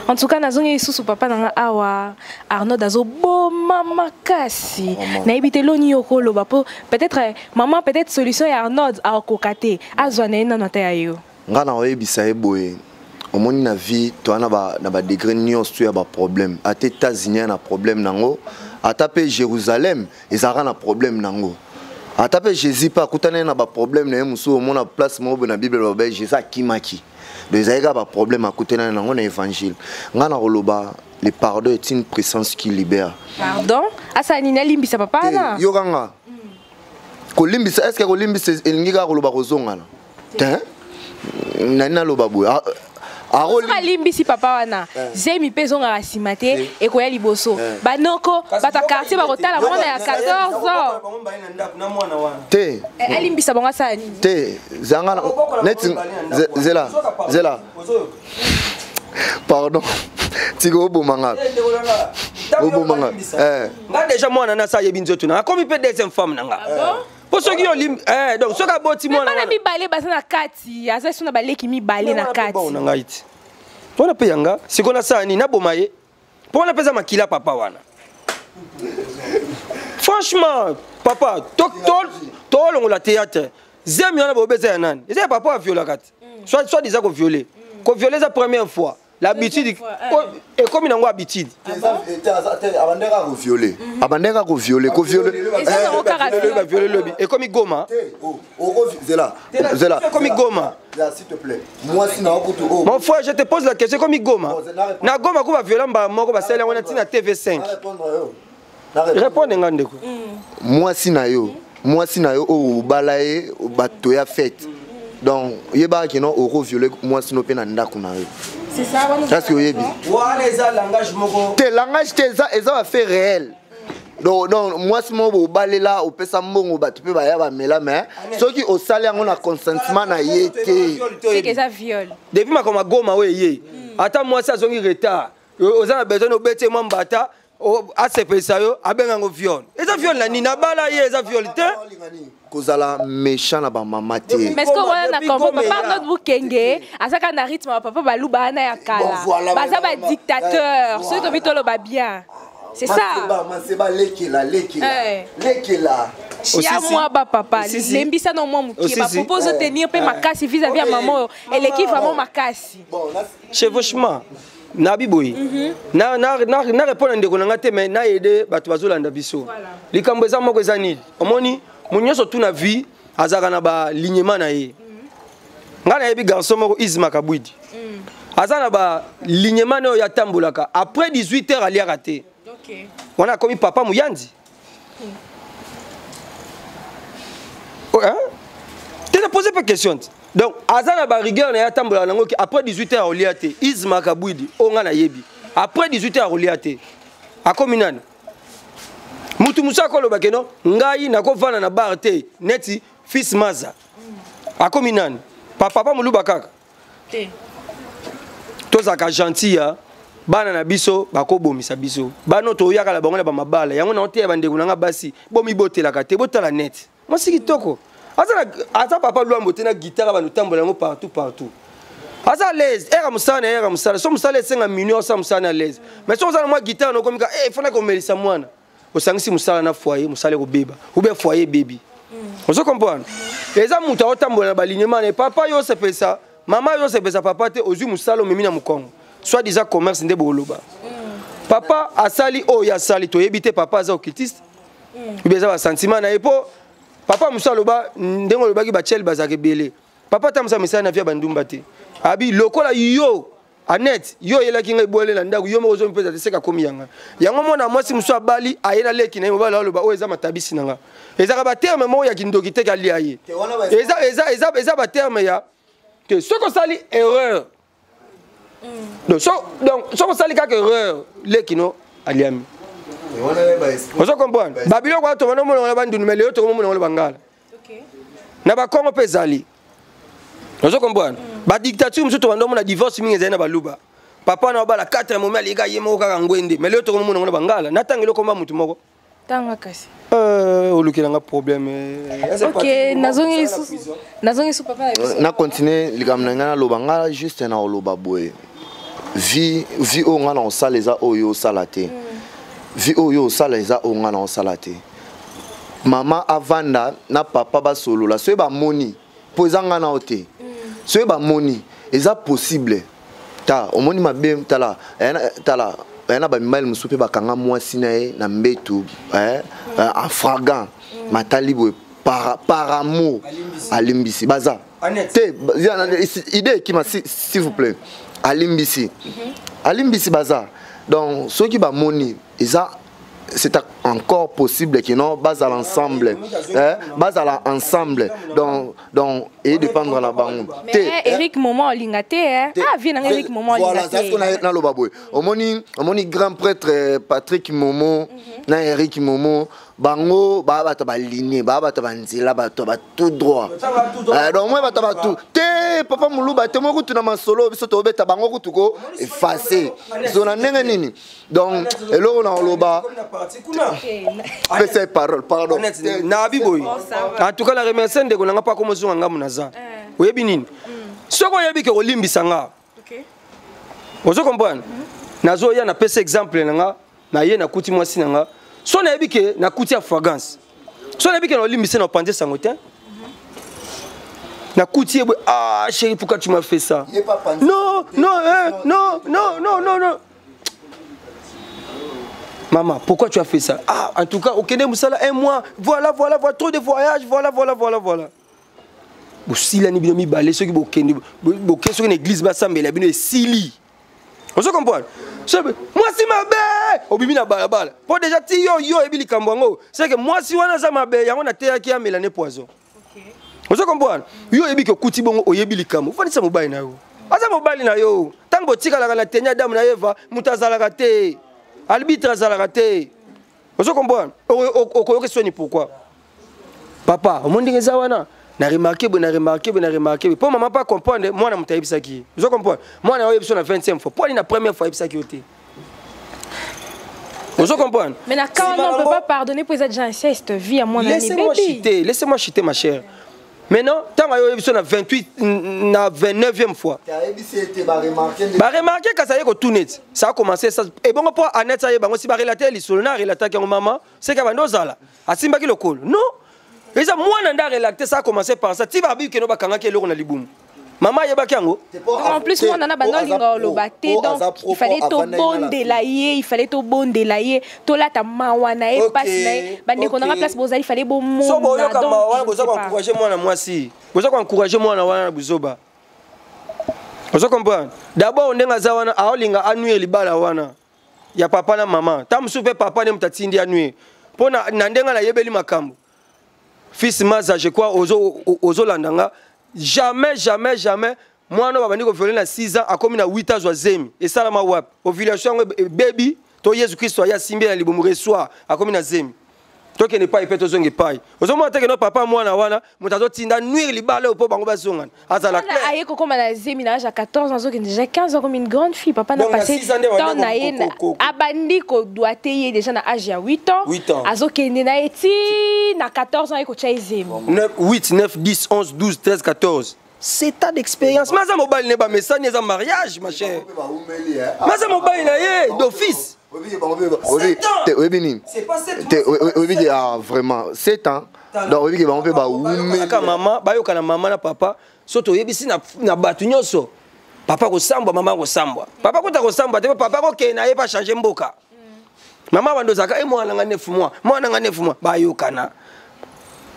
En tout cas nazongi lisusu papa na nga awa, Arnaud azoboma makasi. Nayebi te loni yo koloba mpo peut-être mama, peut-être solution ya Arnaud akoka te, azwa na ye nano ata ya yo. Nga na oyebisa ye boye: omoni, na vie toza na badegré nyonso to ya baproblème. Ata États-Unis ya na problème nango, ata mpe Jérusalem ezalaka na problème nango, ata mpe Jésus mpe akutani na baproblème na ye mosusu. Omona place moko boye na Bible baloba Jésus akimaki, donc ezalaki kaka baproblème akutani nango na évangile. Nga na koloba Le pardon est une puissance qui libère. Pardon, asala nini? Alimbisa papa wana? Yokanga, kolimbisa, est ce que kolimbisa elingi kaka koloba kozongana te? Nani naloba boye? Alimbisi papa wana, zemi mpe ezongaka nsima te, ekoya liboso. Banoko, bato ya quartier bakotala mwana ya 14 ans. Te. Alimbisa bango, asala nini? Te, zanga neti, zela, zela, pardon, tika obomanga, obomanga. Nga déjà mwana na sa ayebi nzoto na akomi mpe deuxième femme na nga, mpo soki olim, donc soki aboti mwana. Bana mibale baza na kati, aza so na baleki mibale na kati. Na ngai ti wana mpe yanga sikoyo nasala nini? Naboma ye mpo wana mpe eza makila papa wana. Franchement papa, tolongola théâtre. Zemi wana bobe eza ya nani? Eza ya papa aviolaka te, soit disant kovioler. Kovioler eza première fois, l'habitude ekomi nango habitude. Abandeka kovioler, abandeka kovioler, kovioler. Baviole lobi ekomi Goma. Zela, zela. Ekomi Goma. S'il te plaît, mwasi na okutu. Mon frère, je te pose la question: ekomi Goma? Na Goma ko baviola mbala moko, basali yango na ntina TV5. Répondre nga, ndeko. Mwasi na yo, mwasi na yo oyo obala ye, bato ya fête, donc yebaka kino okovioler mwasi no mpe na ndako na yo. Est-ce oyebi? Wana eza langage moko. Te, langage te, eza bafait réel. Donc mwasi moko bobalela, opesa mbongo, bato mpe baya bamela, mais soki osali yango na consentement na ye te. Eza viol. Depuis makambo Goma oyo eye, ata mwasi azongi retard, oza na besoin obeti mwa mbata, asepelisa yo, abenga yango viol. Eza viol na nini? Abala ye, eza viol te. Kozala méchant na bamama te. Mais ce que wana na comprendre, papa Arnold Bukenge azaka na rythme ya papa baluba wana ya kala, baza badictateur. Soki tobi toloba bien, c'est ça. Maseba, lekela, lekela, lekela. Chia mwa bapapa, lembisa na mwa mokie bapropos otenir mpe makasi vis-à-vis ya mama oyo eleki vraiment makasi. Chevauchement nabi boye, na répondre ndeko na nga te, mais na aide bato bazolanda biso. Likambo eza moko, eza nini? Omoni, mo nyonso tu na vie azalaka na balignement na ye. Ngai nayebi garçon moko, Isma Kabwidi, aza na balignement na oyo atambolaka. Après 18 heures aliaka te. Wana akomi papa moyandi te. Na pose pas question te. Donc aza na barigueur na ye, atambolaka nango ke après 18 heures akolia te. Isma Kabwidi oyo ngai nayebi, après 18 heures akolia te. Akomi nani? Mutu mosusu akoloba keno ngai nakovanda na bar te neti fils Maza. Akomi nani? Papa moluba kaka. Tozalaka gentil ya bana na biso, bakobomisa biso. Bana toyaka na bango na bamabala yango na oteya. Bandeko na nga basi, bomibotelaka te. Botala net mwasi kitoko aza papa Lwambo te na guitare, bando tambola yango partout partout. Aza à l'aise era mosala na ye, era mosala so mosala esenga minuit, osala mosala na l'aise. Mais so oza na mwa guitare, nokomika fana komelisa mwana, osangisi mosala na foyer, mosala ekobeba ou bien foyer ebebi. Ozo comprendre? Eza moto aotambola na balignement na ye. Papa yo osepelisa mama, yo osepelisa papa te, ozwi mosala omemi na mokongo, soit disant commerce nde boloba. Papa asali oyo asali, toyebi te. Papa aza occultiste ou bien eza basentiment na ye? Mpo papa mosu aloba ndenge olobaki, batiele bazalaka ebele. Papa ata mosala misala na vie ya bandumba te. Abi lokola yo Anet, yo oyelaki ngai bwele na ndako, yo moko ozomipesa te, seka akomi yanga yango. Mwana mwasi mosusu abali, aye na leki na ye mobali, aloba oyo eza matabisi na nga. Ezalaka baterme moko ya kindoki te, kalia ye. Eza baterme ya te. Soki osali erreur, donc soki osali kaka erreur, leki no aliami. Ozo comprendre? Babiloko wana tobanda omona wana bandundu, mais lelo tokomomona wana bangala na bakongo mpe ezali. Ozo comprendre? Badictature mosusu tobanda omona divorce mingi ezali na baluba. Papa na obala 4 momi, alika ye moko kaka ngwende, mais lelo tokomomona ngo na bangala. Natanga eloko mba mutu moko. Tanga kasi. Olukelanga problème. Ok, nazongi lisusu, nazongi lisusu, papa na biso. Na continue likambo na ngai, naloba ngai juste na koloba boye: vie oyo ngai na kosala eza oyo osala te, vie oyo osala eza oyo ngai na kosala te. Mama avanda na papa, basolola. Soki bamoni mpo eza ngai na yo te, soki bamoni eza possible ta omoni mabe. Tala, tala, aya na bamibali mosusu mpe bakanga mwasi na ye na mbetu en flagrant, matali boye par amour, alimbisi. Baza te idée ekima, s'il vous plaît, alimbisi, alimbisi, baza. Donc soki bamoni eza, c'est encore possible que non, bazala ensemble, hein, bazala ensemble. Donc et dépendre na bango. Te Eric Momo olinga te, hein? Ah, vie na Eric Momo olinga te. Voilà, ça naloba boye. Omoni grand prêtre Patrick Momo na Eric Momo, bango ba bato ba ligne, ba bato ba nzela, bato ba tout droit. Donc moi bato ba tout te papa Muluba te moko tuna masolo biso to beta bango kutuko effacer. Zona ndenge nini? Donc eloko na oloba pesa parole, pardon. Na biboy. En tout cas la remercier ndeko nanga pa komo zonga ngamu naza. Oyebi nini? Soko oyebi ke olimbisa nga. OK. Ozo comprendre? Nazo ya na pesa exemple nanga na ye na kuti mwasi nanga. So na yebi ke na kuti ya fragrance. So na yebi ke na olimbisa na panze sango te. Na kuti ebe, ah chérie, pourquoi tu m'as fait ça? Non, non, hein, non, non, non, non, non. Maman, pourquoi tu as fait ça? Ah, en tout cas, au Kenya, Moussala, un mois, voilà, voilà, voilà, trop de voyages, voilà, voilà, voilà, voilà. Bosila ni bino mibale, ceux qui bokende, bokende, ceux qui l'église basambela bino esili. Vous comprenez? Moi si ma belle, obimi na balabala. Pour déjà ti yo yo ebi likambo yango, c'est que moi si wana za ma belle, yango na teya ki amela ne poison. Vous comprenez? Yo ebi ke kuti bongo oyebi likambo. Fanisa mobali na yo. Aza mobali na yo. Tango botikalaka na tenya Adam na Eva, mutu azalaka te. Arbitre azalaka te. Vous comprenez? Okoyoki soni pourquoi? Papa, omondi ngeza wana. Na remarqué, na remarqué, na remarqué. Pour maman pas comprendre, moi na mutayebisaki. Vous comprenez? Moi na oyebisa na 20e fois. Pour na première fois yebisaki ote. Vous comprenez? Mais na quand on ne peut pas pardonner pour ça déjà inceste vie à moi na Laissez-moi chiter, laissez-moi chiter ma chère. Maintenant, tant que yebisa na 28 na 29e fois. Ba remarqué que ça y est tout net. Ça a commencé ça et bon pour Annette ça y est bango si ba relater l'histoire na relater que maman, c'est que bando zala. Asimbaki le col. Non. Et ça, moi, nanda relaté, ça a commencé par ça. Ti babi que no bakanga ke loro na libumu. Maman yebaki yango. En plus, moi, nana bando linga oloba te, donc il fallait to bondela ye, il fallait to bondela ye, to lata mawa na ye, passe na ye. Bande ko nanga place bozali, il fallait bo mona. So boyoka mawa, boza ko encourager moi na mwasi. Boza ko encourager moi na wana buzoba. Ozo comprendre? D'abord ndenga za wana aolinga anuye libala wana. Ya papa na maman. Ta musu pe papa ne mutatindi anuye. Pona na ndenga na yebeli makambo. Fils Maza, je crois, ozo landanga, jamais, jamais, jamais, moi, non, babandi ko violer na 6 ans, akomi na 8 ans, zemi. Et ça, la ma wap. Ovulation, baby, to Jésus Christ, ya simbe na libumu reçoit, akomi na zemi. Toi qui n'es pas épais, to zonge paille. Ozo mo te que no papa moi na wana, mutazo tinda nuire libale opo bango bazonga. Azala clair. Aye koko na zemi na âge à 14 ans, zoke déjà 15 ans comme une grande fille, papa n'a passé temps na ye abandi ko doit ye déjà na âge ya 8 ans. 8 ans. Azoke ne na eti na 14 ans eko tcha zemi. 9 8 9 10 11 12 13 14. 7 ans d'expérience. Maza mobile ne ba mesani eza mariage ma chère. Maza mobile na ye d'office. C'est pas 7 ans. Vraiment 7 ans. Donc oui, on peut ba maman, ba yoka na maman na papa, soto yebisi na batu nyonso. Papa ko sambwa, maman ko sambwa. Papa ko ta ko sambwa te papa ko ke na ye pa changer mboka. Maman bando zaka e mwana nga 9 mois, mwana nga 9 mois, ba yoka na.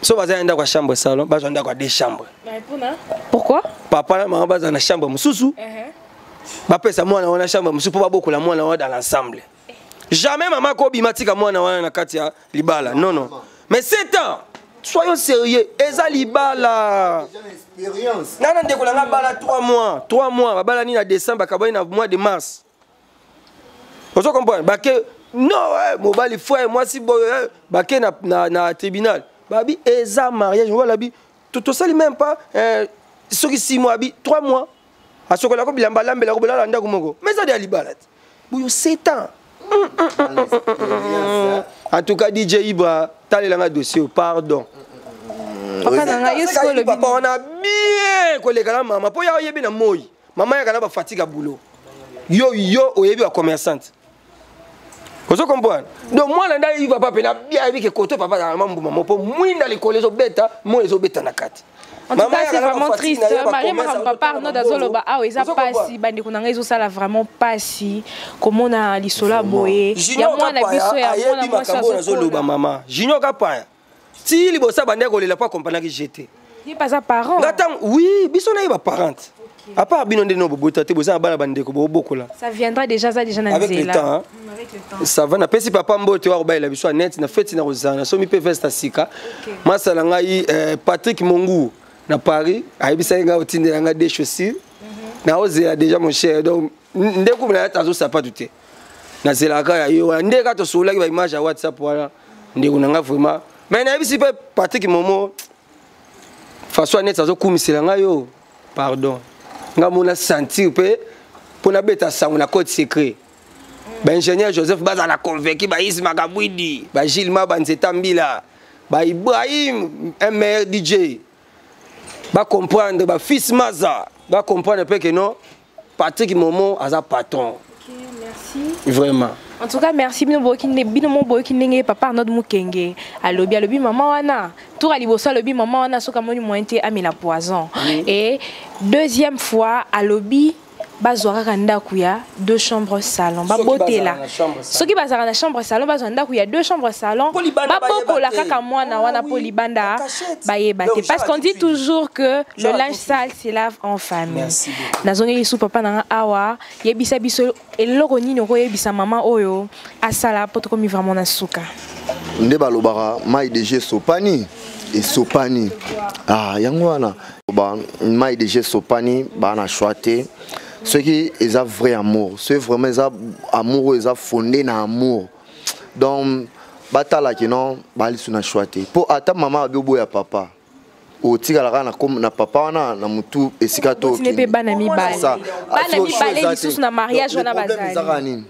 So baza nda kwa chambre salon, baza nda kwa deux chambres. Pourquoi? Papa na maman baza na chambre mususu. Ba pesa mwana wana chambre mususu po ba bokola mwana wana dans l'ensemble. Jamais maman ko bimatika mwana wana na kati ya libala. Non non. Mais 7 ans, soyons sérieux. Eza libala. Expérience. Nana ndeko nga bala 3 mois, 3 mois, ba bala ni na décembre, ba na mois de mars. Vous comprenez? Ba ke non, mobali frère, moi si boy, ba ke na tribunal. Babi eza mariage, voilà bi tout ça même pas ceux qui 6 mois bi 3 mois. A sokola ko bilamba lambela ko bolala ndako moko. Mais ça de libala. Boyo 7 ans. En tout cas DJ Ibra, talelanga dossier, pardon. Papa nanga yesko le papa on a bien koleka na mama po ya oyebi na moi. Mama ya kana ba fatigue boulot. Yo yo oyebi ba commerçante. Vous comprenez? Donc moi là il va pas pena bien que koto papa na mambu mama po mwinda l'école zo beta, moi zo beta na kati. En tout cas, c'est vraiment triste. Marie Marie papa Arnaud Azoloba ah eza pasi bande ko nanga ezo sala vraiment pasi comment na lisola boye. Ya mwana biso ya mwana mwasi azoloba mama. Junior Kapaya. Ti libosa bande ko lela pa comprendre que j'étais. Il pas parent. Ngata oui, biso na ye ba parente. À part bino nde no bobota te, boza na bana, bandeko bobokola. Ça viendra déjà, ça déjà na Avec le nzela. temps, hein. Avec le temps. Ça va. Napesi papa mbote wa kobayela biso ya net na feti na kozala nasomi mpe veste ya sika. Masala ngai Patrick Mongu na Paris ayebisaki ngai otindela ngai des chaussures. Naozela déjà, mon cher. Donc nde kumu na yata azosapatu te, nazelaka ya yo wana nde kaka tosololaki baimage ya WhatsApp wana. Ndeko na ngai vraiment, mais nayebisi mpe Patrick Momo façon ya neti azokumisela ngai yo. Pardon, ngai mona sentir mpe mpo nabeta sango na code secret. Baingénieur Joseph bazala convaincu, baisma Kabwidi, bagilles ma banzeta mbila, baibrahim un meilleur DJ bacomprendre, bafils Maza bacomprendre mpe ke non, Patrick Momo aza patron. Ok, merci. Vraiment. En tout cas, merci bino boyoki bino mo boyoki ndenge papa Arnold Mukenge alobi. Alobi mama wana, tour ya liboso alobi mama wana soki amoni moyen te, amela poison. Et deuxième fois alobi bazwa kaka ndako ya deux chambres salon, babotela. Bazala na chambre salon. Soki bazalaka na chambre salon, bazwa ndako ya deux chambres salon, Mpo libanda babokola bayeba te. kaka mwana Ah wana oui, mpo libanda la cachette. bayeba te, Donc, parce qu'on dit toujours que le Genre, linge tout sale se lave en famille. Merci beaucoup. Nazongeli su papa na nga awa. Yebisa biso eloko nini okoyebisa mama oyo asala po tokomi vraiment na suka. Nde balobaka mai deja esopani, esopani. Ah, yango wana ba mai deja esopani, baa na choix te. Soki eza vrai amour, soki vraiment eza amour oyo eza fondé na amour, donc batalaki non, balisu na choix te. Mpo ata mama abi oboya papa, otikala kaka na papa wana na motu esika to. Botine mpe bana mibale, bana mibale lisusu na mariage wana bazali bazali. Nini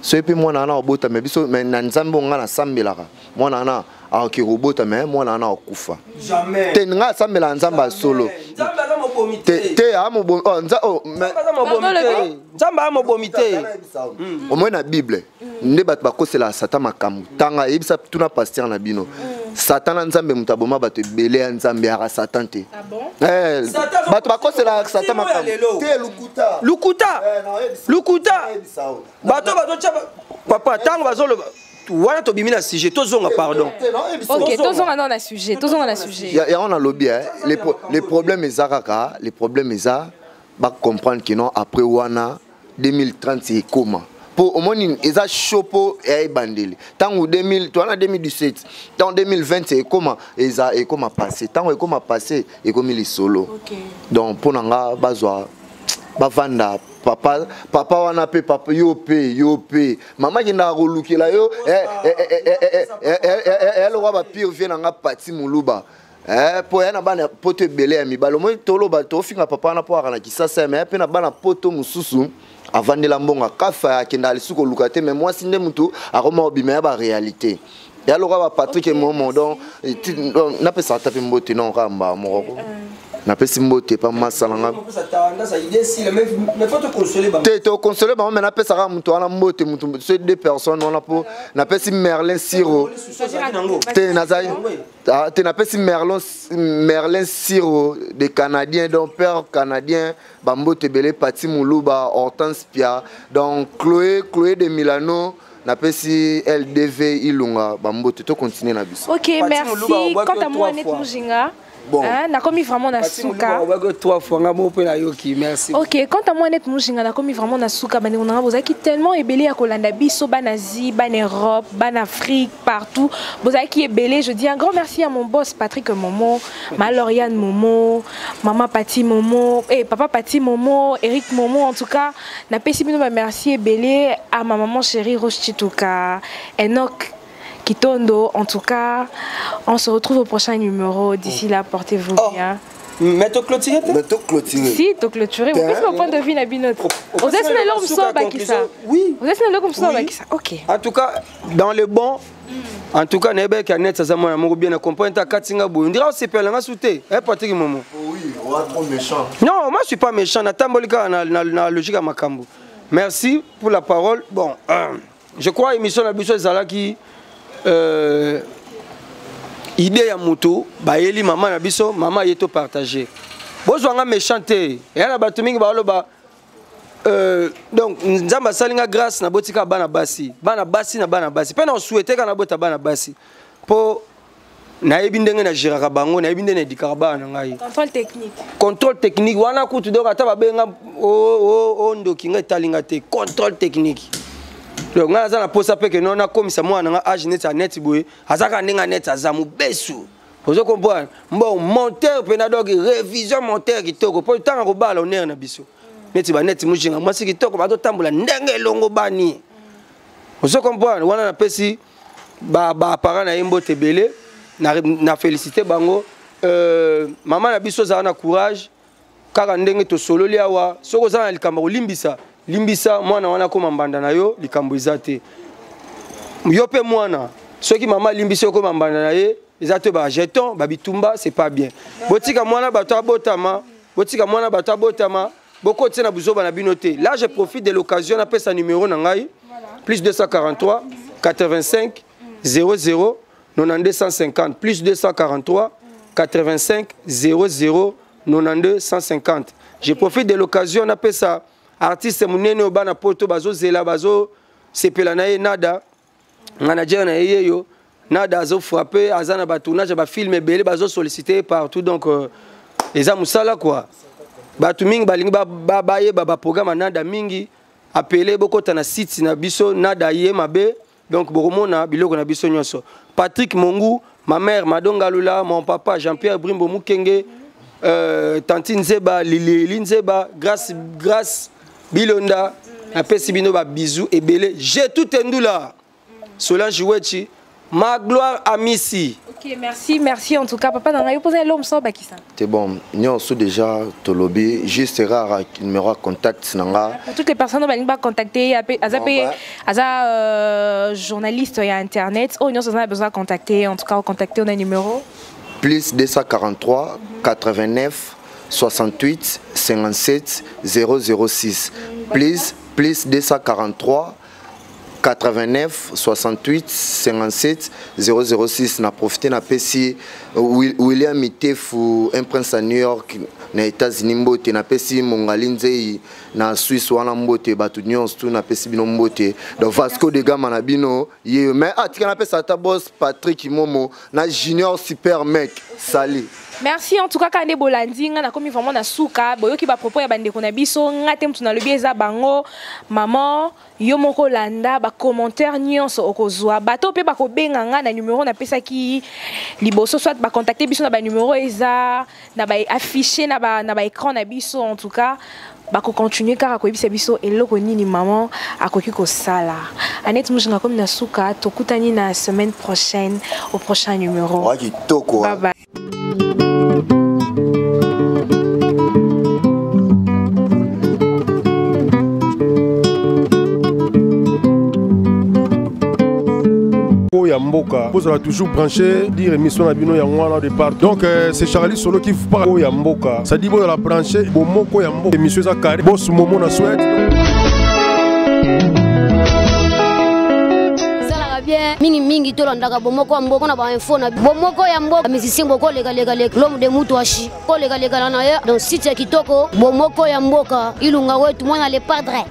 soki mpe mwana wana obota me biso me na Nzambe oyo ngai nasambelaka, mwana wana akoki kobota me mwana wana akufa Jamais. te. Ngai asambelaka Nzambe ya solo. Nzambe aza mobomi te. te. Te, amobomi, oh, oh, Nzambe aza mobomi te, Nzambe aza mobomi te. Omoi na Bible nde bato bakoselaka Satan makambo. Tanga, yebisa, tuna pasteur na bino. Satan na Nzambe, moto aboma bato ebele ya Nzambe yaka Satan te. Ah bon? Eh, Satan azo- bato bakoselaka Satan Timo ya makambo lelo. te, lukuta. Lukuta. Eh, nayebisa. Lukuta. Nayebisa yo. Bato bazotya papa ntango bazoloba wana, tobimi na sujet, tozonga, pardon. Te, nayebisa yo. Ok, tozonga nano na sujet, tozonga na sujet. Yango nalobi, eh, les problèmes eza kaka, les problèmes eza bacomprendre ke non, après wana 2030 ekóma mpo omoni eza chaud mpo ya ebandeli. Ntango 2000 towana 2017, ntango 2020 ekóma, eza ekóma passé. Ntango ekóma passé, ekómi lisolo. Donc mpo na nga, bazwa bavanda papa, papa wana mpe papa yo mpe, yo mpe mama akendaka kolukela yo elokwa bapire vie na nga pati moluba. Mpo ya na bana poto ebele ya mibale, omoi toloba tofinga papa wana mpo aka na Kisasa, me ya mpe na bana poto mosusu avandela mbongo akafa, akendaka lisusu koluka te. Me mwasi nde motu akoma kobima ya baréalité ya lokwa bapatrik Momo. Donc napesaka ata mpe mbote non, kaka mbaa moko napesi mbote pa masala nga te. Tokonsole bango, me napesaka moto wana mbote, motu so deux personnes wana, mpo napesi Merlin Siro te, nazali te. Napesi Merlin Siro de Canadien, donc père Canadien, bambote ebele, Pati Moluba, Hortense Pia, donc Chloé, Chloé de Milano, napesi LDV Ilunga bambote. Tocontinue na biso. Ok, merci. Quant à moi, Annette Mujinga. Bon. Hein, nakomi vraiment na suka. Trois fois nga moko mpe nayoki, merci. Ok, quant à moi, Annette Mujinga, nakomi vraiment na suka. Bandeko na nga, bozalaki tellement ebele ya kolanda biso, bana Asie, bana Europe, bana Afrique, partout bozalaki ebele. Je dis un grand merci à mon boss Patrick Momo, ma Lauriane Momo, mama Pati Momo et papa Pati Momo, Eric Momo. En tout cas, napesi bino ba merci ebele, à ma maman chérie Rose Chituka, Enoch Kitondo. En tout cas, on se retrouve au prochain numéro. D'ici là, portez-vous bien. Mais toclôturer te. Mais toclôturer. Si, toclôturer. Vous faites mon point de vue, na bino. Vous êtes le mosusu bakisa. Oui. Vous êtes le mosusu Oui. bakisa. Ok. En tout cas, dans le bon, en tout cas nayebaki Annette aza mwana moko bien na comprendre te. Akati nga boye, ndira osepela nga su te. Eh, Patrik Momo. Oui, oa trop méchant. Non, moi je suis pas méchant, natamboli kaka na logique ya makambo. Merci pour la parole. Bon, je crois émission na biso ezalaki idée ya motu bayeli mama na biso, mama ye topartage. Bozwanga méchant te, eya na bato mingi baoloba. Donc Nzambe asali nga grâce, nabotika bana basi, bana basi na bana basi mpe na osouhaite kaka nabota bana basi mpo Nayebi ndenge na géraka bango, nayebi ndenge na éduquaka bana na ngai. Contrôle technique. Contrôle technique wana kutu, donc ata babenga o ndoki, ngai etalinga te. Contrôle technique. Donc ngai naza na posa mpe ke no nakomisa mwana na nga age neti aneti boye, aza kaka ndenge aneti, aza mobesu, ozo comprendre? Bon, monteur mpena, donc révision monteur kitoko, mpo ntango kobala honneur na biso neti baneti Mujinga, mwasi kitoko, bazotambola ndenge elongo bani, ozo comprendre? Wana napesi baparent na ye mbote ebele, na félicité bango. Mama na biso, ozala na courage kaka ndenge tosololi awa. Soki oza na likambo kolimbisa, limbisa mwana wana, akóma mbanda na yo, likambo eza te. Yo mpe mwana, soki mama alimbisi, okóma mbanda na ye, eza te bajeton babitumba, c'est pas bien. Botika mwana bato abotama, botika mwana bato abotama, bokotia na buzoba na bino te. Là, je profite de l'occasion napesa numéro na ngai: plus 243 85 00 92 150, plus 243 85 00 92 150. Je profite de l'occasion napesa artiste monene oyo bana Poto bazozela, bazosepela na ye, Nada, manager na ye yeyo. Nada azofrappe, aza na batournage ya bafilm ebele, bazosollicite partout. Donc eza mosala quoi. Bato mingi balingi bayeba baprogramme ya Nada mingi, apele, bokɔta na site na biso Nada ye mabe, donc bokomona biloko na biso nyonso. Patrick Mongu, ma mère Madongalula, mon papa Jean-Pierre Brimbo Mukenge, tantine Nzeba, Lili Nzeba, Grâce, Grâce Bilonda, napesi bino babisous ebele. J'ai tout endula, Solange Wechi, ma gloire Amisi. Ok, merci, merci en tout cas. Papa, dans la posé l'homme sans bakisa. C'est bon, nyonso déjà tolobi, juste rare numéro contact nanga. Pour toutes les personnes qui veulent contacter, aza pe aza journaliste ya internet, oh nyonso a besoin de contacter, en tout cas contacter, on a un numéro. Plus 243 89 68 57 006, plus 243 89 68 57 006. Na profité, napesi William Mitefu, un prince à New York na États-Unis mbote, napesi Mongali Nzei na Suisse wana mbote. Bato nyonso tu, napesi bino mbote. Donc Vasco de Gama na bino ye, mais atika napesa ata boss Patrick Momo na Junior Super Mec Sali. Merci en tout cas. Kande bolandi nga nakomi vraiment na suka. Boyoki ba propos ya bandeko na biso, nga te mutu nalobi, eza bango. Maman, yo moko landa bacommentaire nyonso okozwa. Bato mpe bakobenga nga na numero napesaki liboso, soit bacontacte biso na banumero eza na baaffiche na baécran na biso. En tout cas bakocontinue kaka koyebisa biso eloko nini mama akoki kosala. Annette Mujinga komi na suka, tokutani na semaine prochaine au prochain numéro. Wa kitoko. Bye bye. Ya mboka, bozala toujours branché, dire émission na bino yango wana de part. Donc c'est Charlie Solo qui vous parle. Ya mboka, ça dit bozala branché, bomoko ya mboka, émission eza carré. Boss Momo na Suède. Bien, mingimingi tolandaka bomoko ya mboka na bainfo na bomoko ya mboka. Musicien bokolekalekaleka, l'homme de mutu ashi kolekalekala na ye, donc site ya kitoko, bomoko ya mboka, Ilunga wetu, mwana le padre.